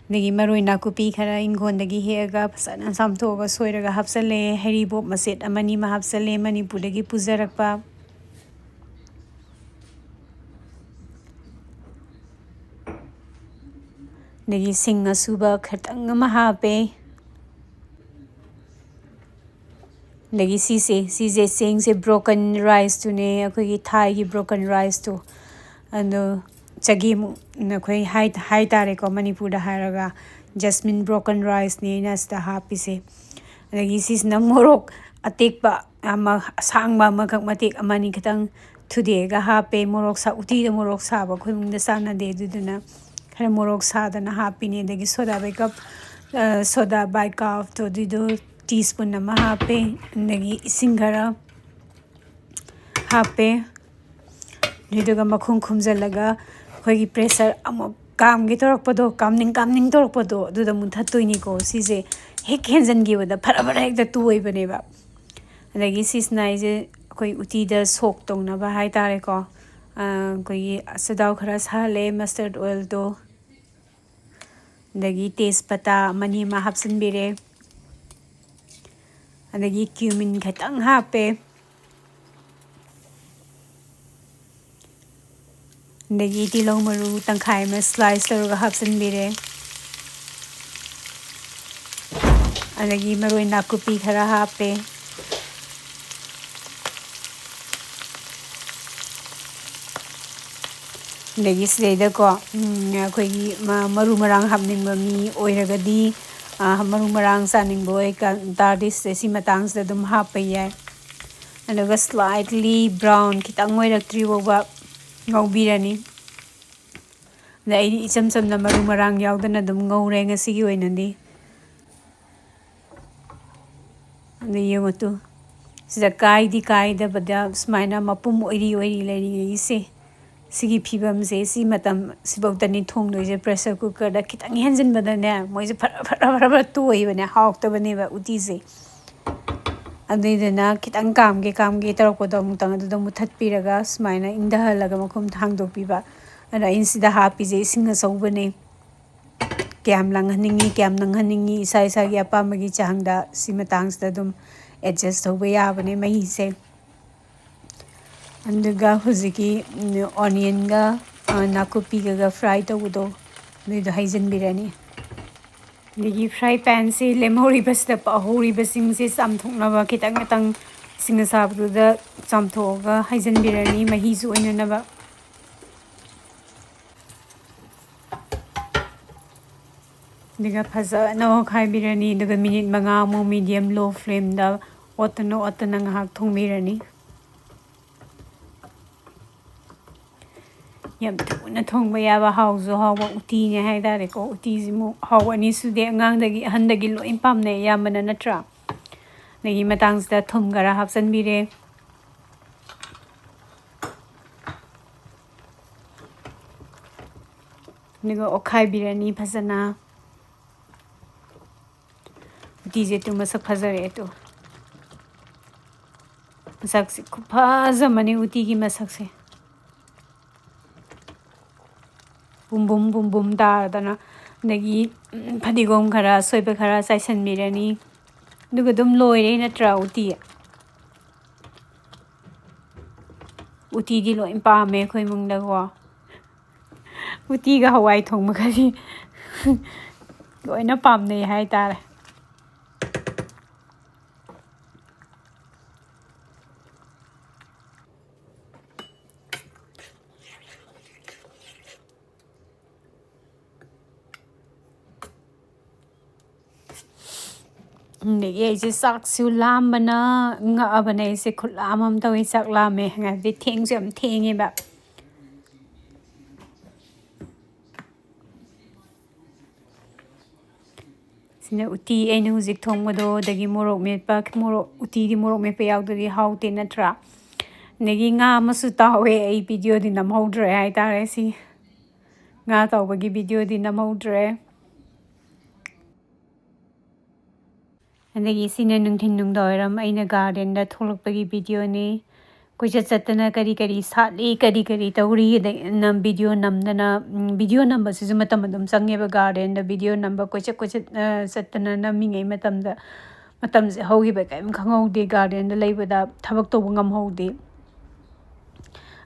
ꯑꯗꯒꯤ ꯃꯔꯣꯏ ꯅꯥꯀꯨꯞꯄꯤ ꯈꯔ ꯏꯪꯈꯣꯜꯗꯒꯤ ꯍꯦꯛꯑꯒ ꯐꯖꯅ ꯆꯥꯝꯊꯣꯛꯑꯒ ꯁꯣꯏꯔꯒ ꯍꯥꯞꯆꯜꯂꯦ꯫ ꯍꯩꯔꯤꯕꯣꯞ ꯃꯆꯦꯠ ꯑꯃꯅꯤ ꯑꯃ ꯍꯥꯞꯆꯜꯂꯦ, ꯃꯅꯤꯄꯨꯔꯗꯒꯤ ꯄꯨꯖꯔꯛꯄ꯫ ꯑꯗꯒꯤ ꯁꯤꯡ ꯑꯁꯨꯕ ꯈꯤꯇꯪ ꯑꯃ ꯍꯥꯞꯄꯦ꯫ ꯑꯗꯒꯤ ꯁꯤꯁꯦ, ꯁꯤꯁꯦ ꯆꯦꯡꯁꯦ broken riceꯇꯨꯅꯦ, ꯑꯩꯈꯣꯏꯒꯤ ꯊꯥꯏꯒꯤ broken riceꯇꯣ꯫ ꯑꯗꯣ ꯆꯒꯦꯝ ꯑꯩꯈꯣꯏ ꯍꯥꯏ-, ꯍꯥꯏ ꯇꯥꯔꯦꯀꯣ, ꯃꯅꯤꯄꯨꯔꯗ ꯍꯥꯏꯔꯒ ꯖꯁꯃꯤꯟ broken riceꯅꯦ ꯑꯩꯅ ꯁꯤꯗ ꯍꯥꯞꯄꯤꯁꯦ꯫ ꯑꯗꯒꯤ ꯁꯤꯁꯤꯅ ꯃꯣꯔꯣꯛ ꯑꯇꯦꯛꯄ ꯑꯃ, ꯑꯁꯥꯡꯕ ꯑꯃꯈꯛ ꯃꯇꯦꯛ ꯑꯃꯅꯤ ꯈꯤꯇꯪ ꯊꯨꯗꯦꯛꯑꯒ ꯍꯥꯞꯄꯦ꯫ ꯃꯣꯔꯣꯛ ꯁꯥ-, ꯎꯇꯤꯗ ꯃꯣꯔꯣꯛ ꯁꯥꯕ ꯑꯩꯈꯣꯏ ꯏꯃꯨꯡꯗ ꯆꯥꯟꯅꯗꯦ, ꯑꯗꯨꯗꯨꯅ ꯈꯔ ꯃꯣꯔꯣꯛ ꯁꯥꯗꯅ ꯍꯥꯞꯄꯤꯅꯦ꯫ ꯑꯗꯒꯤ soda bicarb, ꯑ, soda bicarb ꯑꯗꯨꯏꯗꯣ tea spoon ꯑꯃ ꯍꯥꯞꯄꯦ꯫ ꯑꯗꯒꯤ ꯏꯁꯤꯡ ꯈꯔ ꯍꯥꯞꯄꯦ꯫ ꯑꯗꯨꯗꯨꯒ ꯃꯈꯨꯝ ꯈꯨꯝꯖꯤꯜꯂꯒ ꯑꯩꯈꯣꯏꯒꯤ ꯄ꯭ꯔꯦꯁꯔ ꯑꯃꯨꯛ ꯀꯥꯝꯒꯦ ꯇꯧꯔꯛꯄꯗꯣ, ꯀꯥꯝꯅꯤꯡ ꯀꯥꯝꯅꯤꯡ ꯇꯧꯔꯛꯄꯗꯣ, ꯑꯗꯨꯗ ꯃꯨꯊꯠꯇꯣꯏꯅꯤꯀꯣ꯫ ꯁꯤꯁꯦ ꯍꯦꯛ ꯍꯦꯟꯖꯟꯈꯤꯕꯗ ꯐꯔꯥ ꯐꯔꯥ ꯍꯦꯛꯇ ꯇꯣꯏꯕꯅꯦꯕ꯫ ꯑꯗꯒꯤ ꯁꯤꯁꯤꯅ ꯑꯩꯁꯦ ꯑꯩꯈꯣꯏ ꯎꯇꯤꯗ soak ꯇꯧꯅꯕ ꯍꯥꯏꯇꯥꯔꯦꯀꯣ꯫ ꯑ, ꯑꯩꯈꯣꯏꯒꯤ ꯑꯆꯊꯥꯎ ꯈꯔ ꯁꯥꯍꯜꯂꯦ, mustard oilꯗꯣ꯫ ꯑꯗꯒꯤ ꯇꯦꯖꯄꯇꯥ ꯑꯃꯅꯤ ꯑꯃ ꯍꯥꯞꯆꯤꯟꯕꯤꯔꯦ꯫ ꯑꯗꯒꯤ cumin ꯈꯤꯇꯪ ꯍꯥꯞꯄꯦ꯫ ꯑꯗꯒꯤ ꯇꯤꯜꯍꯧ ꯃꯔꯨ ꯇꯪꯈꯥꯏ ꯑꯃ slice ꯇꯧꯔꯒ ꯍꯥꯞꯆꯤꯟꯕꯤꯔꯦ꯫ ꯑꯗꯒꯤ ꯃꯔꯣꯏ ꯅꯥꯀꯨꯞꯄꯤ ꯈꯔ ꯍꯥꯞꯄꯦ꯫ ꯑꯗꯒꯤ ꯁꯤꯗꯩꯗꯀꯣ, ꯎꯝ, ꯑꯩꯈꯣꯏꯒꯤ ꯃ-, ꯃꯔꯨ ꯃꯔꯥꯡ ꯍꯥꯞꯅꯤꯡꯕ ꯃꯤ ꯑꯣꯏꯔꯒꯗꯤ, ꯑ, ꯃꯔꯨ ꯃꯔꯥꯡ ꯆꯥꯅꯤꯡꯕ ꯑꯣꯏ ꯀ-, ꯇꯥꯔꯗꯤ ꯁꯤꯗ ꯁꯤ ꯃꯇꯥꯡꯁꯤꯗ ꯑꯗꯨꯝ ꯍꯥꯞꯄ ꯌꯥꯏ꯫ ꯑꯗꯨꯒ slightly brown ꯈꯤꯇꯪ ꯑꯣꯏꯔꯛꯇ꯭ꯔꯤ ꯐꯥꯎꯕ ꯉꯧꯕꯤꯔꯅꯤ꯫ ꯑꯗ ꯑꯩꯗꯤ ꯏꯆꯝ ꯆꯝꯅ ꯃꯔꯨ ꯃꯔꯥꯡ ꯌꯥꯎꯗꯅ ꯑꯗꯨꯝ ꯉꯧꯔꯦ ꯉꯁꯤꯒꯤ ꯑꯣꯏꯅꯗꯤ꯫ ꯑꯗꯨ ꯌꯦꯡꯉꯨ ꯇꯨ, ꯁꯤꯗ ꯀꯥꯏꯗꯤ ꯀꯥꯏꯗꯕꯗ ꯁꯨꯃꯥꯏꯅ ꯃꯄꯨꯝ ꯑꯣꯏꯔꯤ ꯑꯣꯏꯔꯤ ꯂꯩꯔꯤꯉꯩꯒꯤꯁꯦ, ꯁꯤꯒꯤ ꯐꯤꯕꯝꯁꯦ, ꯁꯤ ꯃꯇꯝ ꯁꯤꯐꯧꯗꯅꯤ ꯊꯣꯡꯗꯣꯏꯁꯦ꯫ Pressure cookerꯗ ꯈꯤꯇꯪ ꯍꯦꯟꯖꯤꯟꯕꯗꯅꯦ, ꯃꯣꯏꯁꯦ ꯐꯔ ꯐꯔ ꯐꯔ ꯐꯔ ꯇꯣꯏꯕꯅꯦ, ꯍꯥꯎꯇꯕꯅꯦꯕ ꯎꯇꯤꯁꯦ꯫ ꯑꯗꯨꯏꯗꯨꯅ ꯈꯤꯇꯪ ꯀꯥꯝꯒꯦ ꯀꯥꯝꯒꯦ ꯇꯧꯔꯛꯄꯗꯣ ꯑꯃꯨꯛꯇꯪ ꯑꯗꯨꯗ ꯃꯨꯊꯠꯄꯤꯔꯒ ꯁꯨꯃꯥꯏꯅ ꯏꯪꯊꯍꯜꯂꯒ ꯃꯈꯨꯝ ꯍꯥꯡꯗꯣꯛꯄꯤꯕ꯫ ꯑꯗ ꯑꯩꯅ ꯁꯤꯗ ꯍꯥꯞꯄꯤꯁꯦ ꯏꯁꯤꯡ ꯑꯆꯧꯕꯅꯦ꯫ ꯀꯌꯥꯝ ꯂꯥꯡꯍꯟꯅꯤꯡꯉꯤ, ꯀꯌꯥꯝ ꯅꯪꯍꯟꯅꯤꯡꯉꯤ, ꯏꯁꯥ ꯏꯁꯥꯒꯤ ꯑꯄꯥꯝꯕꯒꯤ ꯆꯥꯡꯗ ꯁꯤ ꯃꯇꯥꯡꯁꯤꯗ ꯑꯗꯨꯝ adjust ꯇꯧꯕ ꯌꯥꯕꯅꯦ ꯃꯍꯤꯁꯦ꯫ ꯑꯗꯨꯒ ꯍꯧꯖꯤꯛꯀꯤ, ꯎꯝ, onionꯒ, ꯑ, ꯅꯥꯀꯨꯞꯄꯤꯒꯒ fry ꯇꯧꯕꯗꯣ, ꯑꯗꯨꯏꯗꯣ ꯍꯩꯖꯤꯟꯕꯤꯔꯅꯤ꯫ ꯑꯗꯒꯤ fry panꯁꯤ ꯂꯦꯝꯍꯧꯔꯤꯕꯁꯤꯗ ꯄꯛꯍꯧꯔꯤꯕꯁꯤꯡꯁꯤ ꯆꯥꯝꯊꯣꯛꯅꯕ ꯈꯤꯇꯪ ꯈꯤꯇꯪ ꯏꯁꯤꯡ ꯑꯁꯥꯕꯗꯨꯗ ꯆꯥꯝꯊꯣꯛꯑꯒ ꯍꯩꯖꯤꯟꯕꯤꯔꯅꯤ, ꯃꯍꯤꯁꯨ ꯑꯣꯏꯅꯅꯕ꯫ ꯑꯗꯨꯒ ꯐꯖꯅ ꯑꯣꯠꯈꯥꯏꯕꯤꯔꯅꯤ꯫ ꯑꯗꯨꯒ minute ꯃꯉꯥꯃꯨꯛ medium low flameꯗ ꯑꯣꯠꯇꯅ ꯑꯣꯠꯇꯅ ꯉꯥꯏꯍꯥꯛ ꯊꯣꯡꯕꯤꯔꯅꯤ꯫ ꯌꯥꯝ ꯊꯨꯅ ꯊꯣꯡꯕ ꯌꯥꯕ, ꯍꯥꯎꯁꯨ ꯍꯥꯎꯕ ꯎꯇꯤꯅꯦ ꯍꯥꯏꯇꯥꯔꯦꯀꯣ꯫ ꯎꯇꯤꯁꯤꯃꯨꯛ ꯍꯥꯎꯕ ꯑꯅꯤꯁꯨꯗꯤ ꯑꯉꯥꯡꯗꯒꯤ ꯑꯍꯟꯗꯒꯤ ꯂꯣꯏ ꯄꯥꯝꯅꯩ ꯑꯌꯥꯝꯕꯅ, ꯅꯠꯇ꯭ꯔꯥ? ꯑꯗꯒꯤ ꯃꯇꯥꯡꯁꯤꯗ ꯊꯨꯝ ꯈꯔ ꯍꯥꯞꯆꯤꯟꯕꯤꯔꯦ꯫ ꯑꯗꯨꯒ ꯑꯣꯠꯈꯥꯏꯕꯤꯔꯅꯤ ꯐꯖꯅ꯫ ꯎꯇꯤꯁꯦ ꯇꯨ ꯃꯁꯛ ꯐꯖꯔꯛꯑꯦ ꯇꯨ꯫ ꯃꯁꯛꯁꯦ ꯈꯨꯐꯖ ꯑꯃꯅꯤ ꯎꯇꯤꯒꯤ ꯃꯁꯛꯁꯦ꯫ ꯕꯨꯝ ꯕꯨꯝ ꯕꯨꯝ ꯕꯨꯝ ꯇꯥꯔꯗꯅ꯫ ꯑꯗꯒꯤ, ꯎꯝ, ꯐꯗꯤꯒꯣꯝ ꯈꯔ, ꯑꯁꯣꯏꯕ ꯈꯔ ꯆꯥꯏꯁꯟꯕꯤꯔꯅꯤ꯫ ꯑꯗꯨꯒ ꯑꯗꯨꯝ ꯂꯣꯏꯔꯦ ꯅꯠꯇ꯭ꯔꯥ ꯎꯇꯤ? ꯎꯇꯤꯗꯤ ꯂꯣꯏ ꯄꯥꯝꯃꯦ ꯑꯩꯈꯣꯏ ꯏꯃꯨꯡꯗꯀꯣ꯫ ꯎꯇꯤꯒ ꯍꯋꯥꯏ ꯊꯣꯡꯕꯒꯗꯤ ꯂꯣꯏꯅ ꯄꯥꯝꯅꯩ ꯍꯥꯏꯇꯥꯔꯦ꯫ ꯑꯗꯒꯤ ꯑꯩꯁꯦ ꯆꯥꯛꯁꯨ ꯂꯥꯝꯕꯅ ꯉꯛꯑꯕꯅꯦ꯫ ꯑꯩꯁꯦ ꯈꯨꯠꯂꯥꯝ ꯑꯃ ꯇꯧꯋꯤ, ꯆꯥꯛ ꯂꯥꯝꯃꯦ꯫ ꯍꯥꯏꯕꯗꯤ ꯊꯦꯡꯁꯨ ꯌꯥꯝ ꯊꯦꯡꯉꯦꯕ꯫ ꯁꯤꯅ ꯎꯇꯤ ꯑꯩꯅ ꯍꯧꯖꯤꯛ ꯊꯣꯡꯕꯗꯣ, ꯑꯗꯒꯤ ꯃꯣꯔꯣꯛ ꯃꯦꯠꯄ, ꯃꯣꯔꯣꯛ, ꯎꯇꯤꯗꯤ ꯃꯣꯔꯣꯛ ꯃꯦꯠꯄ ꯌꯥꯎꯗ꯭ꯔꯗꯤ ꯍꯥꯎꯇꯦ ꯅꯠꯇ꯭ꯔꯥ? ꯑꯗꯒꯤ ꯉꯥ ꯑꯃꯁꯨ ꯇꯥꯎꯋꯦ꯫ ꯑꯩ ꯚꯤꯗꯤꯑꯣꯗꯤ ꯅꯝꯍꯧꯗ꯭ꯔꯦ ꯍꯥꯏꯇꯥꯔꯦ꯫ ꯁꯤ ꯉꯥ ꯇꯥꯎꯕꯒꯤ ꯚꯤꯗꯤꯑꯣꯗꯤ ꯅꯝꯍꯧꯗ꯭ꯔꯦ꯫ ꯑꯗꯒꯤ ꯁꯤꯅ ꯅꯨꯡꯊꯤꯟ ꯅꯨꯡꯗꯥꯡꯋꯥꯏꯔꯝ ꯑꯩꯅ ꯒꯥꯔꯗꯦꯟꯗ ꯊꯣꯛꯂꯛꯄꯒꯤ ꯚꯤꯗꯤꯑꯣꯅꯤ꯫ ꯀꯣꯏꯆꯠ ꯆꯠꯇꯅ ꯀꯔꯤ ꯀꯔꯤ ꯁꯥꯠꯂꯤ, ꯀꯔꯤ ꯀꯔꯤ ꯇꯧꯔꯤ, ꯑꯗꯩ ꯅꯝ-, ꯚꯤꯗꯤꯑꯣ ꯅꯝꯗꯅ, ꯎꯝ, ꯚꯤꯗꯤꯑꯣ ꯅꯝꯕꯁꯤꯁꯨ ꯃꯇꯝ ꯑꯗꯨꯝ ꯆꯪꯉꯦꯕ꯫ ꯒꯥꯔꯗꯦꯟꯗ ꯚꯤꯗꯤꯑꯣ ꯅꯝꯕ, ꯀꯣꯏꯆꯠ ꯀꯣꯏꯆꯠ, ꯑ, ꯆꯠꯇꯅ ꯅꯝꯃꯤꯉꯩ ꯃꯇꯝꯗ ꯃꯇꯝꯁꯦ ꯍꯧꯈꯤꯕ ꯀꯔꯤꯝ ꯈꯪꯍꯧꯗꯦ꯫ ꯒꯥꯔꯗꯦꯟꯗ ꯂꯩꯕꯗ ꯊꯕꯛ ꯇꯧꯕ ꯉꯝꯍꯧꯗꯦ꯫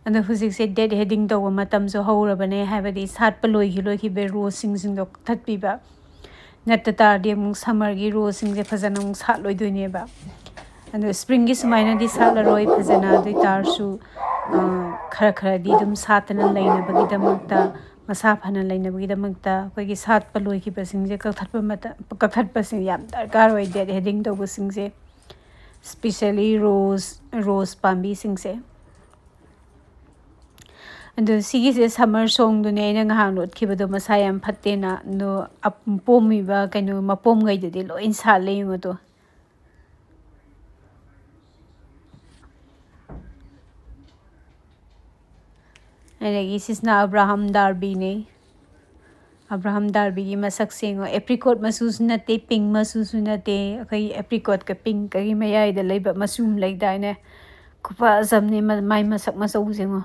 ꯑꯗꯣ ꯍꯧꯖꯤꯛꯁꯦ ꯗꯦꯠ ꯍꯦꯗꯤꯡ ꯇꯧꯕ ꯃꯇꯝꯁꯨ ꯍꯧꯔꯕꯅꯦ, ꯍꯥꯏꯕꯗꯤ ꯁꯥꯠꯄ ꯂꯣꯏꯈꯤ ꯂꯣꯏꯈꯤꯕ ꯔꯣꯁꯁꯤꯡꯁꯤꯡꯗꯣ ꯀꯛꯊꯠꯄꯤꯕ꯫ ꯅꯠꯇ ꯇꯥꯔꯗꯤ ꯑꯃꯨꯛ ꯁꯝꯃꯔꯒꯤ ꯔꯣꯁꯁꯤꯡꯁꯦ ꯐꯖꯅ ꯑꯃꯨꯛ ꯁꯥꯠꯂꯣꯏꯗꯣꯏꯅꯦꯕ꯫ ꯑꯗꯣ ꯁ꯭ꯄ꯭ꯔꯤꯡꯒꯤ ꯁꯨꯃꯥꯏꯅꯗꯤ ꯁꯥꯠꯂꯔꯣꯏ ꯐꯖꯅ꯫ ꯑꯗꯨ ꯑꯣꯏ ꯇꯥꯔꯁꯨ, ꯑ, ꯈꯔ ꯈꯔꯗꯤ ꯑꯗꯨꯝ ꯁꯥꯠꯇꯅ ꯂꯩꯅꯕꯒꯤꯗꯃꯛꯇ, ꯃꯁꯥ ꯐꯅ ꯂꯩꯅꯕꯒꯤꯗꯃꯛꯇ ꯑꯩꯈꯣꯏꯒꯤ ꯁꯥꯠꯄ ꯂꯣꯏꯈꯤꯕꯁꯤꯡꯁꯦ ꯀꯛꯊꯠꯄ ꯃꯇꯝ, ꯀꯛꯊꯠꯄꯁꯦ ꯌꯥꯝ ꯗꯔꯀꯥꯔ ꯑꯣꯏ, ꯗꯦꯠ ꯍꯦꯗꯤꯡ ꯇꯧꯕꯁꯤꯡꯁꯦ, especially rose, rose ꯄꯥꯝꯕꯤꯁꯤꯡꯁꯦ꯫ ꯑꯗꯣ ꯁꯤꯒꯤꯁꯦ ꯁꯝꯃꯔ ꯁꯣꯡꯗꯨꯅꯦ ꯑꯩꯅ ꯉꯍꯥꯟ ꯂꯣꯠꯈꯤꯕꯗꯣ, ꯃꯁꯥ ꯌꯥꯝ ꯐꯠꯇꯦꯅ꯫ ꯑꯗꯣ ꯑꯞ-, ꯄꯣꯝꯃꯤꯕ ꯀꯩꯅꯣ ꯃꯄꯣꯝꯈꯩꯗꯨꯗꯤ ꯂꯣꯏ ꯁꯥꯠꯂꯦ ꯌꯦꯡꯉꯣ ꯇꯣ꯫ ꯑꯗꯒꯤ ꯁꯤꯁꯤꯅ ꯑꯕ꯭ꯔꯥꯍꯝ ꯗꯥꯔꯕꯤꯅꯦ꯫ ꯑꯕ꯭ꯔꯥꯍꯝ ꯗꯥꯔꯕꯤꯒꯤ ꯃꯁꯛꯁꯦ ꯌꯦꯡꯉꯣ꯫ ꯑꯦꯄ꯭ꯔꯤꯀꯣꯠ ꯃꯆꯨꯁꯨ ꯅꯠꯇꯦ, ꯄꯤꯡ ꯃꯆꯨꯁꯨ ꯅꯠꯇꯦ꯫ ꯑꯩꯈꯣꯏꯒꯤ ꯑꯦꯄ꯭ꯔꯤꯀꯣꯠꯀ ꯄꯤꯡꯀꯒꯤ ꯃꯌꯥꯏꯗ ꯂꯩꯕ ꯃꯆꯨ ꯑꯃ ꯂꯩꯗꯥꯏꯅꯦ? ꯈꯨꯐꯖ ꯑꯃꯅꯦ ꯃ-, ꯃꯥꯏ ꯃꯁꯛ ꯃꯆꯧꯁꯦ ꯌꯦꯡꯉꯣ꯫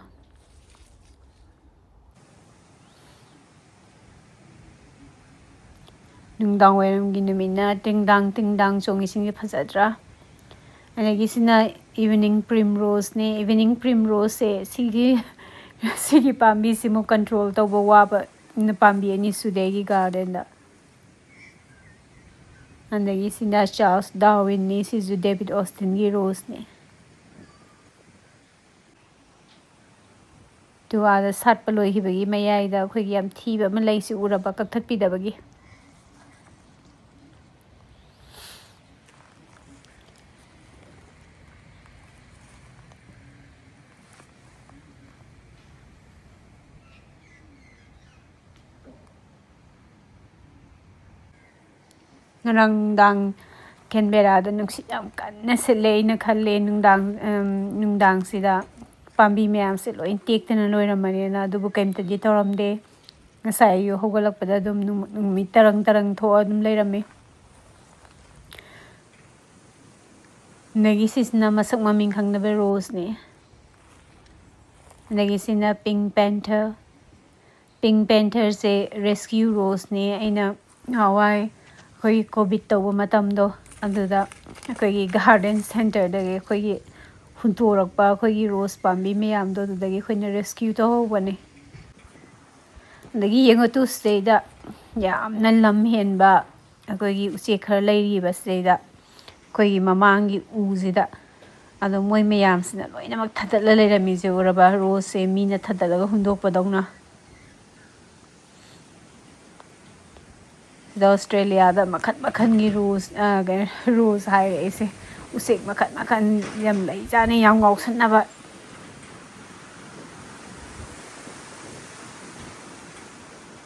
ꯅꯨꯡꯗꯥꯡ ꯋꯥꯏꯔꯝꯒꯤ ꯅꯨꯃꯤꯠꯅ ꯇꯤꯡꯗꯥꯡ ꯇꯤꯡꯗꯥꯡ ꯆꯣꯡꯉꯤꯁꯤꯡꯁꯦ ꯐꯖꯗ꯭ꯔꯥ? ꯑꯗꯒꯤ ꯁꯤꯅ evening primroseꯅꯦ꯫ Evening primroseꯁꯦ ꯁꯤꯒꯤ, ꯁꯤꯒꯤ ꯄꯥꯝꯕꯤꯁꯤꯃꯨꯛ control ꯇꯧꯕ ꯋꯥꯕ ꯄꯥꯝꯕꯤ ꯑꯅꯤ ꯁꯨꯗꯦ ꯑꯩꯒꯤ ꯒꯥꯔꯗꯦꯟꯗ꯫ ꯑꯗꯒꯤ ꯁꯤꯅ ꯆꯥꯔꯜꯁ ꯗꯥꯔꯋꯤꯟꯅꯤ, ꯁꯤꯁꯨ ꯗꯦꯕꯤꯠ ꯑꯣꯁꯇꯤꯟꯒꯤ ꯔꯣꯁꯅꯤ꯫ ꯇꯨ ꯑꯥꯗ ꯁꯥꯠꯄ ꯂꯣꯏꯈꯤꯕꯒꯤ ꯃꯌꯥꯏꯗ ꯑꯩꯈꯣꯏꯒꯤ ꯌꯥꯝ ꯊꯤꯕ ꯑꯃ ꯂꯩꯁꯤ ꯎꯔꯕ, ꯀꯛꯊꯠꯄꯤꯗꯕꯒꯤ꯫ ꯉꯔꯥꯡ ꯅꯨꯡꯗꯥꯡ ꯀꯦꯟꯕꯦꯔꯥꯗ ꯅꯨꯡꯁꯤꯠ ꯌꯥꯝ ꯀꯟꯅ ꯁꯤꯠꯂꯦ꯫ ꯑꯩꯅ ꯈꯜꯂꯦ ꯅꯨꯡꯗꯥꯡ, ꯎꯝ, ꯅꯨꯡꯗꯥꯡꯁꯤꯗ ꯄꯥꯝꯕꯤ ꯃꯌꯥꯝꯁꯦ ꯂꯣꯏ ꯇꯦꯛꯇꯅ ꯂꯣꯏꯔꯝꯃꯅꯦꯅ, ꯑꯗꯨꯕꯨ ꯀꯩꯝꯇꯗꯤ ꯇꯧꯔꯝꯗꯦ꯫ ꯉꯁꯥꯏ ꯑꯌꯨꯛ ꯍꯧꯒꯠꯂꯛꯄꯗ ꯑꯗꯨꯝ ꯅꯨꯃ-, ꯅꯨꯃꯤꯠ ꯇꯔꯪ ꯇꯔꯪ ꯊꯣꯛꯑ ꯑꯗꯨꯝ ꯂꯩꯔꯝꯃꯦ꯫ ꯑꯗꯒꯤ ꯁꯤꯁꯤꯅ ꯃꯁꯛ ꯃꯃꯤꯡ ꯈꯪꯗꯕ ꯔꯣꯁꯅꯦ꯫ ꯑꯗꯒꯤ ꯁꯤꯅ pink panther꯫ Pink pantherꯁꯦ rescue roseꯅꯦ꯫ ꯑꯩꯅ ꯅꯍꯥꯟꯋꯥꯏ ꯑꯩꯈꯣꯏꯒꯤ ꯀꯣꯚꯤꯠ ꯇꯧꯕ ꯃꯇꯝꯗꯣ, ꯑꯗꯨꯗ ꯑꯩꯈꯣꯏꯒꯤ garden centreꯗꯒꯤ ꯑꯩꯈꯣꯏꯒꯤ ꯍꯨꯟꯇꯣꯔꯛꯄ ꯑꯩꯈꯣꯏꯒꯤ ꯔꯣꯁ ꯄꯥꯝꯕꯤ ꯃꯌꯥꯝꯗꯣ ꯑꯗꯨꯗꯒꯤ ꯑꯩꯈꯣꯏꯅ rescue ꯇꯧꯍꯧꯕꯅꯦ꯫ ꯑꯗꯒꯤ ꯌꯦꯡꯉꯨ ꯇꯨ, ꯁꯤꯗꯩꯗ ꯌꯥꯝꯅ ꯂꯝ ꯍꯦꯟꯕ ꯑꯩꯈꯣꯏꯒꯤ ꯎꯆꯦꯛ ꯈꯔ ꯂꯩꯔꯤꯕ ꯁꯤꯗꯩꯗ, ꯑꯩꯈꯣꯏꯒꯤ ꯃꯃꯥꯡꯒꯤ ꯎꯁꯤꯗ꯫ ꯑꯗꯣ ꯃꯣꯏ ꯃꯌꯥꯝꯁꯤꯅ ꯂꯣꯏꯅꯃꯛ ꯊꯗꯠꯂ ꯂꯩꯔꯝꯃꯤꯁꯦ ꯎꯔꯕ? ꯔꯣꯁꯁꯦ ꯃꯤꯅ ꯊꯗꯠꯂꯒ ꯍꯨꯟꯗꯣꯛꯄꯗꯧꯅ꯫ ꯁꯤꯗ ꯑꯣꯁꯇ꯭ꯔꯦꯂꯤꯌꯥꯗ ꯃꯈꯟ ꯃꯈꯟꯒꯤ ꯔꯣꯁ, ꯑ, ꯀꯩꯅꯣ, ꯔꯣꯁ ꯍꯥꯏꯔꯦ ꯑꯩꯁꯦ, ꯎꯆꯦꯛ ꯃꯈꯟ ꯃꯈꯟ ꯌꯥꯝ ꯂꯩꯖꯥꯠꯅꯤ, ꯌꯥꯝ ꯉꯥꯎꯁꯟꯅꯕ꯫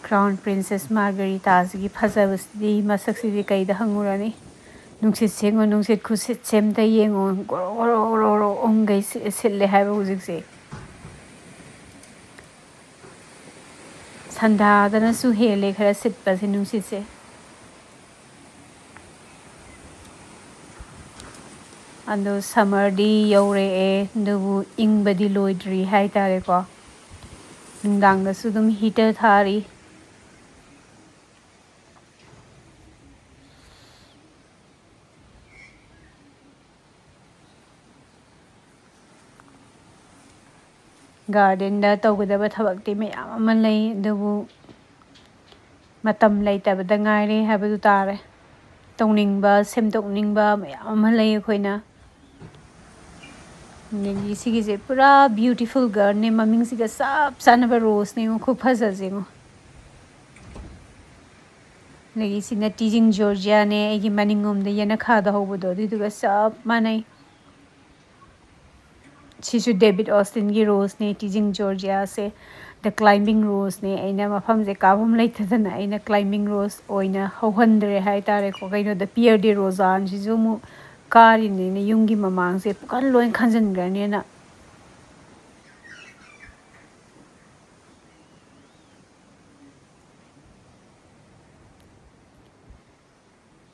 Crown Princess Margaritaꯁꯤꯒꯤ ꯐꯖꯕꯁꯤꯗꯤ, ꯃꯁꯛꯁꯤꯗꯤ ꯀꯩꯗ ꯍꯪꯉꯨꯔꯅꯤ? ꯅꯨꯡꯁꯤꯠ ꯁꯦꯡꯉꯣ, ꯅꯨꯡꯁꯤꯠ ꯈꯨꯁꯤꯠꯁꯦ ꯑꯝꯇ ꯌꯦꯡꯉꯣ, ꯒꯣꯔꯣ ꯒꯣꯔꯣ ꯒꯣꯔꯣ ꯒꯣꯔꯣ ꯎꯪꯒꯩ ꯁꯤ-, ꯁꯤꯠꯂꯦ ꯍꯥꯏꯕ ꯍꯧꯖꯤꯛꯁꯦ꯫ ꯁꯟꯗꯥꯗꯅꯁꯨ ꯍꯦꯜꯂꯦ ꯈꯔ ꯁꯤꯠꯄꯁꯦ ꯅꯨꯡꯁꯤꯠꯁꯦ꯫ ꯑꯗꯣ summerꯗꯤ ꯌꯧꯔꯛꯑꯦ, ꯑꯗꯨꯕꯨ ꯏꯪꯕꯗꯤ ꯂꯣꯏꯗ꯭ꯔꯤ ꯍꯥꯏꯇꯥꯔꯦꯀꯣ꯫ ꯅꯨꯡꯗꯥꯡꯗꯁꯨ ꯑꯗꯨꯝ heater ꯊꯥꯔꯤ꯫ Gardenꯗ ꯇꯧꯒꯗꯕ ꯊꯕꯛꯇꯤ ꯃꯌꯥꯝ ꯑꯃ ꯂꯩ, ꯑꯗꯨꯕꯨ ꯃꯇꯝ ꯂꯩꯇꯕꯗ ꯉꯥꯏꯔꯦ ꯍꯥꯏꯕꯗꯨ ꯇꯥꯔꯦ꯫ ꯇꯧꯅꯤꯡꯕ, ꯁꯦꯝꯗꯣꯛꯅꯤꯡꯕ ꯃꯌꯥꯝ ꯑꯃ ꯂꯩ ꯑꯩꯈꯣꯏꯅ꯫ ꯑꯗꯒꯤ ꯁꯤꯒꯤꯁꯦ ꯄꯨꯔꯥ beautiful girlꯅꯦ, ꯃꯃꯤꯡꯁꯤꯒ ꯆꯞ ꯆꯥꯟꯅꯕ roseꯅꯦ, ꯌꯦꯡꯉꯣ, ꯈꯨꯐꯖꯁꯦ ꯌꯦꯡꯉꯣ꯫ ꯑꯗꯒꯤ ꯁꯤꯅ Teasing Georgiaꯅꯦ, ꯑꯩꯒꯤ ꯃꯅꯤꯡꯂꯣꯝꯗ ꯌꯦꯅꯈꯥꯗ ꯍꯧꯕꯗꯣ, ꯑꯗꯨꯏꯗꯨꯒ ꯆꯞ ꯃꯥꯟꯅꯩ꯫ ꯁꯤꯁꯨ David Austinꯒꯤ roseꯅꯦ, Teasing Georgiaꯁꯦ꯫ The Climbing Roseꯅꯦ꯫ ꯑꯩꯅ ꯃꯐꯝꯁꯦ ꯀꯥꯐꯝ ꯂꯩꯇꯗꯅ ꯑꯩꯅ Climbing Rose ꯑꯣꯏꯅ ꯍꯧꯍꯟꯗ꯭ꯔꯦ ꯍꯥꯏꯇꯥꯔꯦꯀꯣ꯫ ꯀꯩꯅꯣꯗ Pierre de Rosanneꯁꯤꯁꯨ ꯑꯃꯨꯛ ꯀꯥꯔꯤꯅꯤꯅ ꯌꯨꯝꯒꯤ ꯃꯃꯥꯡꯁꯦ ꯄꯨꯡꯈꯟ ꯂꯣꯏ ꯈꯟꯖꯤꯟꯈ꯭ꯔꯅꯦꯅ꯫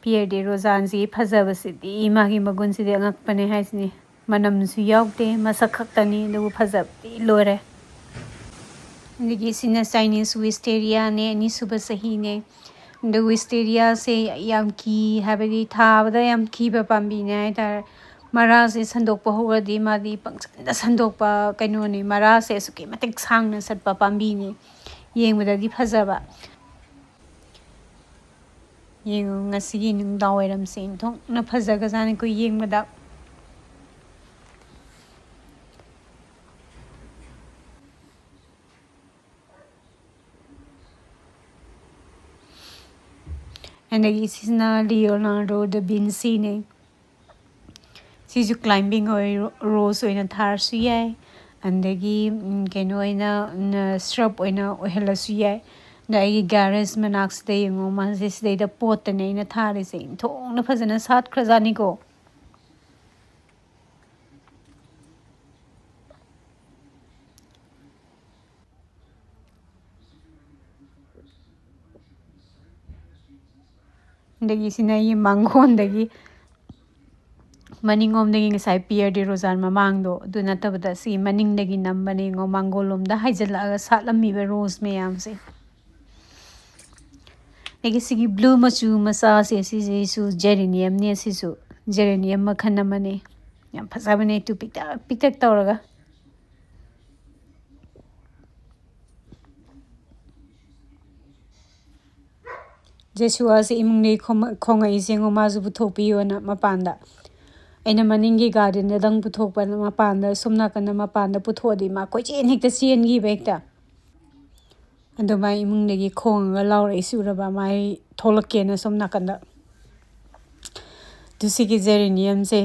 Pierre de Rosanneꯁꯤ ꯐꯖꯕꯁꯤꯗꯤ, ꯃꯥꯒꯤ ꯃꯒꯨꯟꯁꯤꯗꯤ ꯑꯉꯛꯄꯅꯦ ꯍꯥꯏꯁꯤꯅꯤ꯫ ꯃꯅꯝꯁꯨ ꯌꯥꯎꯗꯦ, ꯃꯁꯛ ꯈꯛꯇꯅꯤ, ꯑꯗꯨꯕꯨ ꯐꯖꯕꯗꯤ ꯂꯣꯏꯔꯦ꯫ ꯑꯗꯒꯤ ꯁꯤꯅ Chinese Wisteriaꯅꯦ, ꯑꯅꯤꯁꯨꯕ ꯆꯍꯤꯅꯦ꯫ ꯑꯗ Wisteriaꯁꯦ ꯌꯥꯝ ꯀꯤ, ꯍꯥꯏꯕꯗꯤ ꯊꯥꯕꯗ ꯌꯥꯝ ꯀꯤꯕ ꯄꯥꯝꯕꯤꯅꯦ ꯍꯥꯏꯇꯥꯔꯦ꯫ ꯃꯔꯥꯁꯦ ꯁꯟꯗꯣꯛꯄ ꯍꯧꯔꯗꯤ ꯃꯥꯗꯤ ꯄꯪꯁꯟꯗ ꯁꯟꯗꯣꯛꯄ ꯀꯩꯅꯣꯅꯦ, ꯃꯔꯥꯁꯦ ꯑꯁꯨꯛꯀꯤ ꯃꯇꯤꯛ ꯁꯥꯡꯅ ꯆꯠꯄ ꯄꯥꯝꯕꯤꯅꯦ꯫ ꯌꯦꯡꯕꯗꯗꯤ ꯐꯖꯕ꯫ ꯌꯦꯡꯉꯨ, ꯉꯁꯤꯒꯤ ꯅꯨꯡꯗꯥꯡ ꯋꯥꯏꯔꯝꯁꯦ ꯏꯟꯊꯣꯛꯅ ꯐꯖꯒ꯭ꯔꯖꯥꯠꯅꯤꯀꯣ ꯌꯦꯡꯕꯗ꯫ ꯑꯗꯒꯤ ꯁꯤꯁꯤꯅ Leonardo da Vinciꯅꯦ꯫ ꯁꯤꯁꯨ Climbing ꯑꯣꯏ, rose ꯑꯣꯏꯅ ꯊꯥꯔꯁꯨ ꯌꯥꯏ, ꯑꯗꯒꯤ, ꯎꯝ, ꯀꯩꯅꯣ ꯑꯣꯏꯅ, ꯎꯝ, shrub ꯑꯣꯏꯅ ꯑꯣꯏꯍꯜꯂꯁꯨ ꯌꯥꯏ꯫ ꯑꯗꯣ ꯑꯩꯒꯤ garage ꯃꯅꯥꯛꯁꯤꯗ ꯌꯦꯡꯉꯣ, ꯃꯥꯁꯦ ꯁꯤꯗꯩꯗ ꯄꯣꯠꯇꯅꯦ ꯑꯩꯅ ꯊꯥꯔꯤꯁꯦ꯫ ꯏꯟꯊꯣꯛꯅ ꯐꯖꯅ ꯁꯥꯠꯈ꯭ꯔꯖꯥꯠꯅꯤꯀꯣ꯫ ꯑꯗꯒꯤ ꯁꯤꯅ ꯑꯩꯒꯤ ꯃꯥꯡꯒꯣꯟꯗꯒꯤ, ꯃꯅꯤꯡꯂꯣꯝꯗꯒꯤ ꯉꯁꯥꯏ Pierre de Rosanne ꯃꯃꯥꯡꯗꯣ, ꯑꯗꯨ ꯅꯠꯇꯕꯗ ꯁꯤ ꯃꯅꯤꯡꯗꯒꯤ ꯅꯝꯕꯅꯦ ꯌꯦꯡꯉꯣ, ꯃꯥꯡꯒꯣꯜ ꯂꯣꯝꯗ ꯍꯥꯏꯖꯤꯜꯂꯛꯂꯒ ꯁꯥꯠꯂꯝꯃꯤꯕ rose ꯃꯌꯥꯝꯁꯦ꯫ ꯑꯗꯒꯤ ꯁꯤꯒꯤ blue ꯃꯆꯨ ꯃꯆꯥꯁꯦ, ꯁꯤꯁꯤꯁꯨ geraniumꯅꯦ, ꯁꯤꯁꯨ geranium ꯃꯈꯜ ꯑꯃꯅꯦ꯫ ꯌꯥꯝ ꯐꯖꯕꯅꯦ, ꯇꯨ ꯄꯤꯛꯇꯛ ꯄꯤꯛꯇꯛ ꯇꯧꯔꯒ꯫ ꯖꯦꯁꯨꯋꯥꯁꯦ ꯏꯃꯨꯡꯗꯒꯤ ꯈꯣꯝꯃ-, ꯈꯣꯡꯉꯛꯏꯁꯦ ꯌꯦꯡꯉꯣ, ꯃꯥꯁꯨ ꯄꯨꯊꯣꯛꯄꯤꯌꯣꯅ ꯃꯄꯥꯟꯗ꯫ ꯑꯩꯅ ꯃꯅꯤꯡꯒꯤ gardenꯗꯗꯪ ꯄꯨꯊꯣꯛꯄ, ꯃꯄꯥꯟꯗ, ꯁꯣꯝ ꯅꯥꯀꯟꯗ ꯃꯄꯥꯟꯗ ꯄꯨꯊꯣꯛꯑꯗꯤ ꯃꯥ ꯀꯣꯏꯆꯦꯟ ꯍꯦꯛꯇ ꯆꯦꯟꯈꯤꯕ ꯍꯦꯛꯇ꯫ ꯑꯗꯣ ꯃꯥ ꯏꯃꯨꯡꯗꯒꯤ ꯈꯣꯡꯉꯒ ꯂꯥꯎꯔꯛꯏꯁꯦ ꯎꯔꯕ, ꯃꯥ ꯊꯣꯛꯂꯛꯀꯦꯅ ꯁꯣꯝ ꯅꯥꯀꯟꯗ꯫ ꯑꯗꯨ ꯁꯤꯒꯤ geraniumꯁꯦ,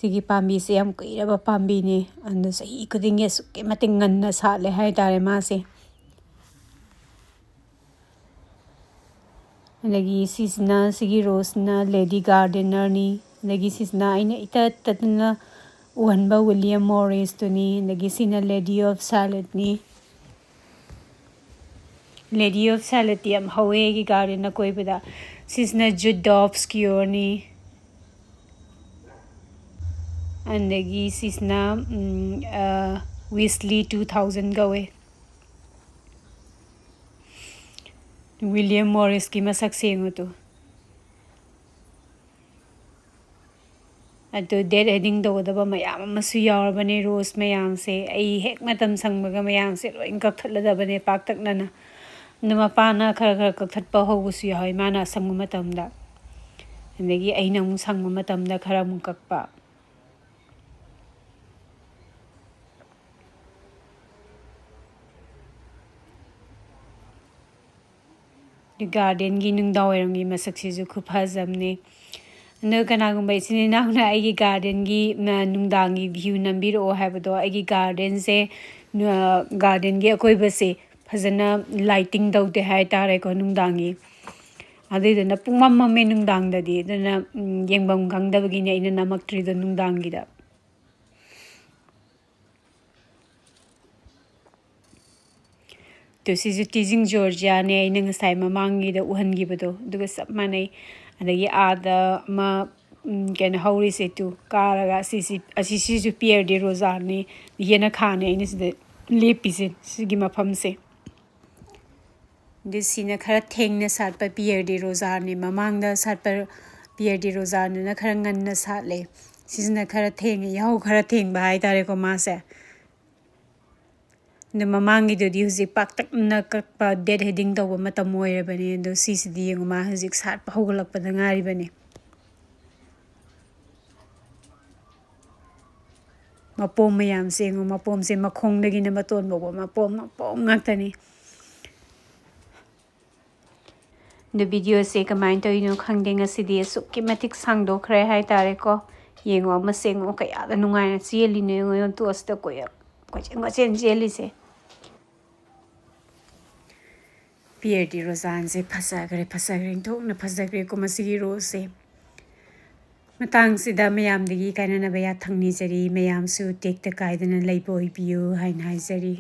ꯁꯤꯒꯤ ꯄꯥꯝꯕꯤꯁꯦ ꯌꯥꯝ ꯀꯨꯏꯔꯕ ꯄꯥꯝꯕꯤꯅꯦ꯫ ꯑꯗꯣ ꯆꯍꯤ ꯈꯨꯗꯤꯡꯒꯤ ꯑꯁꯨꯛꯀꯤ ꯃꯇꯤꯛ ꯉꯟꯅ ꯁꯥꯠꯂꯦ ꯍꯥꯏꯇꯥꯔꯦ ꯃꯥꯁꯦ꯫ ꯑꯗꯒꯤ ꯁꯤꯁꯤꯅ, ꯁꯤꯒꯤ ꯔꯣꯁꯁꯤꯅ ꯂꯦꯗꯤ ꯒꯥꯔꯗꯦꯅꯔꯅꯤ꯫ ꯑꯗꯒꯤ ꯁꯤꯁꯤꯅ ꯑꯩꯅ ꯏꯇꯠ ꯇꯠꯇꯅ ꯎꯍꯟꯕ ꯋꯤꯂꯤꯌꯝ ꯃꯣꯔꯤꯁꯇꯨꯅꯤ꯫ ꯑꯗꯒꯤ ꯁꯤꯅ ꯂꯦꯗꯤ ꯑꯣꯐ ꯁꯦꯂꯦꯠꯅꯤ꯫ ꯂꯦꯗꯤ ꯑꯣꯐ ꯁꯦꯂꯦꯠꯇꯤ ꯌꯥꯝ ꯍꯧꯋꯦ ꯑꯩꯒꯤ ꯒꯥꯔꯗꯦꯟ ꯑꯀꯣꯏꯕꯗ꯫ ꯁꯤꯁꯤꯅ ꯖꯨꯠ ꯗꯣꯞꯁ ꯀ꯭ꯌꯣꯔꯅꯤ꯫ ꯑꯗꯒꯤ ꯁꯤꯁꯤꯅ, ꯎꯝ, ꯑ, ꯋꯤꯁꯂꯤ ꯇꯨ ꯊꯥꯎꯖꯟ ꯀꯧꯋꯦ꯫ ꯋꯤꯂꯤꯌꯝ ꯃꯣꯔꯤꯁꯀꯤ ꯃꯁꯛꯁꯦ ꯌꯦꯡꯉꯨ ꯇꯨ꯫ ꯑꯗꯨ ꯗꯦꯠ ꯍꯦꯗꯤꯡ ꯇꯧꯒꯗꯕ ꯃꯌꯥꯝ ꯑꯃꯁꯨ ꯌꯥꯎꯔꯕꯅꯦ꯫ ꯔꯣꯁ ꯃꯌꯥꯝꯁꯦ ꯑꯩ ꯍꯦꯛ ꯃꯇꯝ ꯁꯪꯕꯒ ꯃꯌꯥꯝꯁꯦ ꯂꯣꯏ ꯀꯛꯊꯠꯂꯗꯕꯅꯦ ꯄꯥꯛꯇꯛꯅꯅ꯫ ꯑꯗꯨ ꯃꯄꯥꯅ ꯈꯔ ꯈꯔ ꯀꯛꯊꯠꯄ ꯍꯧꯕꯁꯨ ꯌꯥꯎꯋꯤ ꯃꯥꯅ ꯑꯁꯪꯕ ꯃꯇꯝꯗ꯫ ꯑꯗꯒꯤ ꯑꯩꯅ ꯑꯃꯨꯛ ꯁꯪꯕ ꯃꯇꯝꯗ ꯈꯔ ꯑꯃꯨꯛ ꯀꯛꯄ꯫ ꯒꯥꯔꯗꯦꯟꯒꯤ ꯅꯨꯡꯗꯥꯡ ꯋꯥꯏꯔꯝꯒꯤ ꯃꯁꯛꯁꯤꯁꯨ ꯈꯨꯐꯖꯕꯅꯦ꯫ ꯑꯗꯣ ꯀꯅꯥꯒꯨꯝꯕ ꯏꯆꯤꯟ ꯏꯅꯥꯎꯅ ꯑꯩꯒꯤ ꯒꯥꯔꯗꯦꯟꯒꯤ, ꯅ-, ꯅꯨꯡꯗꯥꯡꯒꯤ ꯚ꯭ꯌꯨ ꯅꯝꯕꯤꯔꯛꯑꯣ ꯍꯥꯏꯕꯗꯣ, ꯑꯩꯒꯤ ꯒꯥꯔꯗꯦꯟꯁꯦ, ꯑ, ꯒꯥꯔꯗꯦꯟꯒꯤ ꯑꯀꯣꯏꯕꯁꯦ ꯐꯖꯅ ꯂꯥꯏꯇꯤꯡ ꯇꯧꯗꯦ ꯍꯥꯏꯇꯥꯔꯦꯀꯣ ꯅꯨꯡꯗꯥꯡꯒꯤ꯫ ꯑꯗꯨꯏꯗꯨꯅ ꯄꯨꯡꯃꯝ ꯃꯝꯃꯦ ꯅꯨꯡꯗꯥꯡꯗꯗꯤ꯫ ꯑꯗꯨꯅ, ꯎꯝ, ꯌꯦꯡꯐꯝ ꯈꯪꯗꯕꯒꯤꯅꯦ ꯑꯩꯅ ꯅꯝꯃꯛꯇ꯭ꯔꯤꯗꯣ ꯅꯨꯡꯗꯥꯡꯒꯤꯗ꯫ ꯑꯗꯣ ꯁꯤꯁꯨ ꯇꯤꯖꯤꯡ ꯖꯣꯔꯖꯤꯌꯥꯅꯦ, ꯑꯩꯅ ꯉꯁꯥꯏ ꯃꯃꯥꯡꯒꯤꯗ ꯎꯍꯟꯈꯤꯕꯗꯣ, ꯑꯗꯨꯒ ꯆꯞ ꯃꯥꯟꯅꯩ꯫ ꯑꯗꯒꯤ ꯑꯥꯗ ꯑꯃ, ꯎꯝ, ꯀꯩꯅꯣ ꯍꯧꯔꯤꯁꯦ ꯇꯨ, ꯀꯥꯔꯒ ꯑꯁꯤꯁꯤ, ꯑꯁꯤ, ꯁꯤꯁꯨ ꯄꯤꯌꯔ ꯗꯤ ꯔꯣꯖꯥꯅꯤ, ꯌꯦꯅꯈꯥꯅꯦ ꯑꯩꯅ ꯁꯤꯗ ꯂꯦꯞꯄꯤꯁꯦ, ꯁꯤꯒꯤ ꯃꯐꯝꯁꯦ꯫ ꯑꯗꯨ ꯁꯤꯅ ꯈꯔ ꯊꯦꯡꯅ ꯁꯥꯠꯄ ꯄꯤꯌꯔ ꯗꯤ ꯔꯣꯖꯥꯅꯦ꯫ ꯃꯃꯥꯡꯗ ꯁꯥꯠꯄ ꯄꯤꯌꯔ ꯗꯤ ꯔꯣꯖꯥꯗꯨꯅ ꯈꯔ ꯉꯟꯅ ꯁꯥꯠꯂꯦ꯫ ꯁꯤꯁꯤꯅ ꯈꯔ ꯊꯦꯡꯉꯦ, ꯌꯥꯍꯧ ꯈꯔ ꯊꯦꯡꯕ ꯍꯥꯏꯇꯥꯔꯦꯀꯣ ꯃꯥꯁꯦ꯫ ꯑꯗꯣ ꯃꯃꯥꯡꯒꯤꯗꯨꯗꯤ ꯍꯧꯖꯤꯛ ꯄꯥꯛꯇꯛꯅ ꯀꯛꯄ, ꯗꯦꯠ ꯍꯦꯗꯤꯡ ꯇꯧꯕ ꯃꯇꯝ ꯑꯣꯏꯔꯕꯅꯦ꯫ ꯑꯗꯣ ꯁꯤꯁꯤꯗꯤ ꯌꯦꯡꯉꯨ, ꯃꯥ ꯍꯧꯖꯤꯛ ꯁꯥꯠꯄ ꯍꯧꯒꯠꯂꯛꯄꯗ ꯉꯥꯏꯔꯤꯕꯅꯦ꯫ ꯃꯄꯣꯝ ꯃꯌꯥꯝꯁꯦ ꯌꯦꯡꯉꯨ, ꯃꯄꯣꯝꯁꯦ ꯃꯈꯣꯡꯗꯒꯤꯅ ꯃꯇꯣꯟ ꯐꯥꯎꯕ ꯃꯄꯣꯝ, ꯃꯄꯣꯝ ꯉꯥꯛꯇꯅꯤ꯫ ꯑꯗꯣ ꯚꯤꯗꯤꯑꯣꯁꯦ ꯀꯃꯥꯏꯅ ꯇꯧꯔꯤꯅꯣ ꯈꯪꯗꯦ, ꯉꯁꯤꯗꯤ ꯑꯁꯨꯛꯀꯤ ꯃꯇꯤꯛ ꯁꯥꯡꯗꯣꯛꯈ꯭ꯔꯦ ꯍꯥꯏꯇꯥꯔꯦꯀꯣ꯫ ꯌꯦꯡꯉꯣ, ꯑꯃ ꯁꯦꯡꯉꯣ, ꯀꯌꯥꯗ ꯅꯨꯡꯉꯥꯏꯅ ꯆꯦꯜꯂꯤꯅꯣ ꯌꯦꯡꯉꯣ, ꯌꯣꯟꯇꯣꯛꯑꯁꯤꯗ ꯀꯣꯏ-, ꯀꯣꯏꯆꯦꯟ ꯀꯣꯏꯆꯦꯟ ꯆꯦꯜꯂꯤꯁꯦ꯫ ꯄꯤꯌꯔꯗꯤ ꯔꯣꯖꯥꯟꯁꯦ ꯐꯖꯈ꯭ꯔꯦ, ꯐꯖꯈ꯭ꯔꯦ, ꯏꯟꯊꯣꯛꯅ ꯐꯖꯈ꯭ꯔꯦꯀꯣ ꯃꯁꯤꯒꯤ ꯔꯣꯁꯁꯦ꯫ ꯃꯇꯥꯡꯁꯤꯗ ꯃꯌꯥꯝꯗꯒꯤ ꯀꯥꯏꯅꯅꯕ ꯌꯥꯊꯪ ꯅꯤꯖꯔꯤ, ꯃꯌꯥꯝꯁꯨ ꯇꯦꯛꯇ ꯀꯥꯏꯗꯅ ꯂꯩꯕ ꯑꯣꯏꯕꯤꯌꯨ ꯍꯥꯏꯅ ꯍꯥꯏꯖꯔꯤ꯫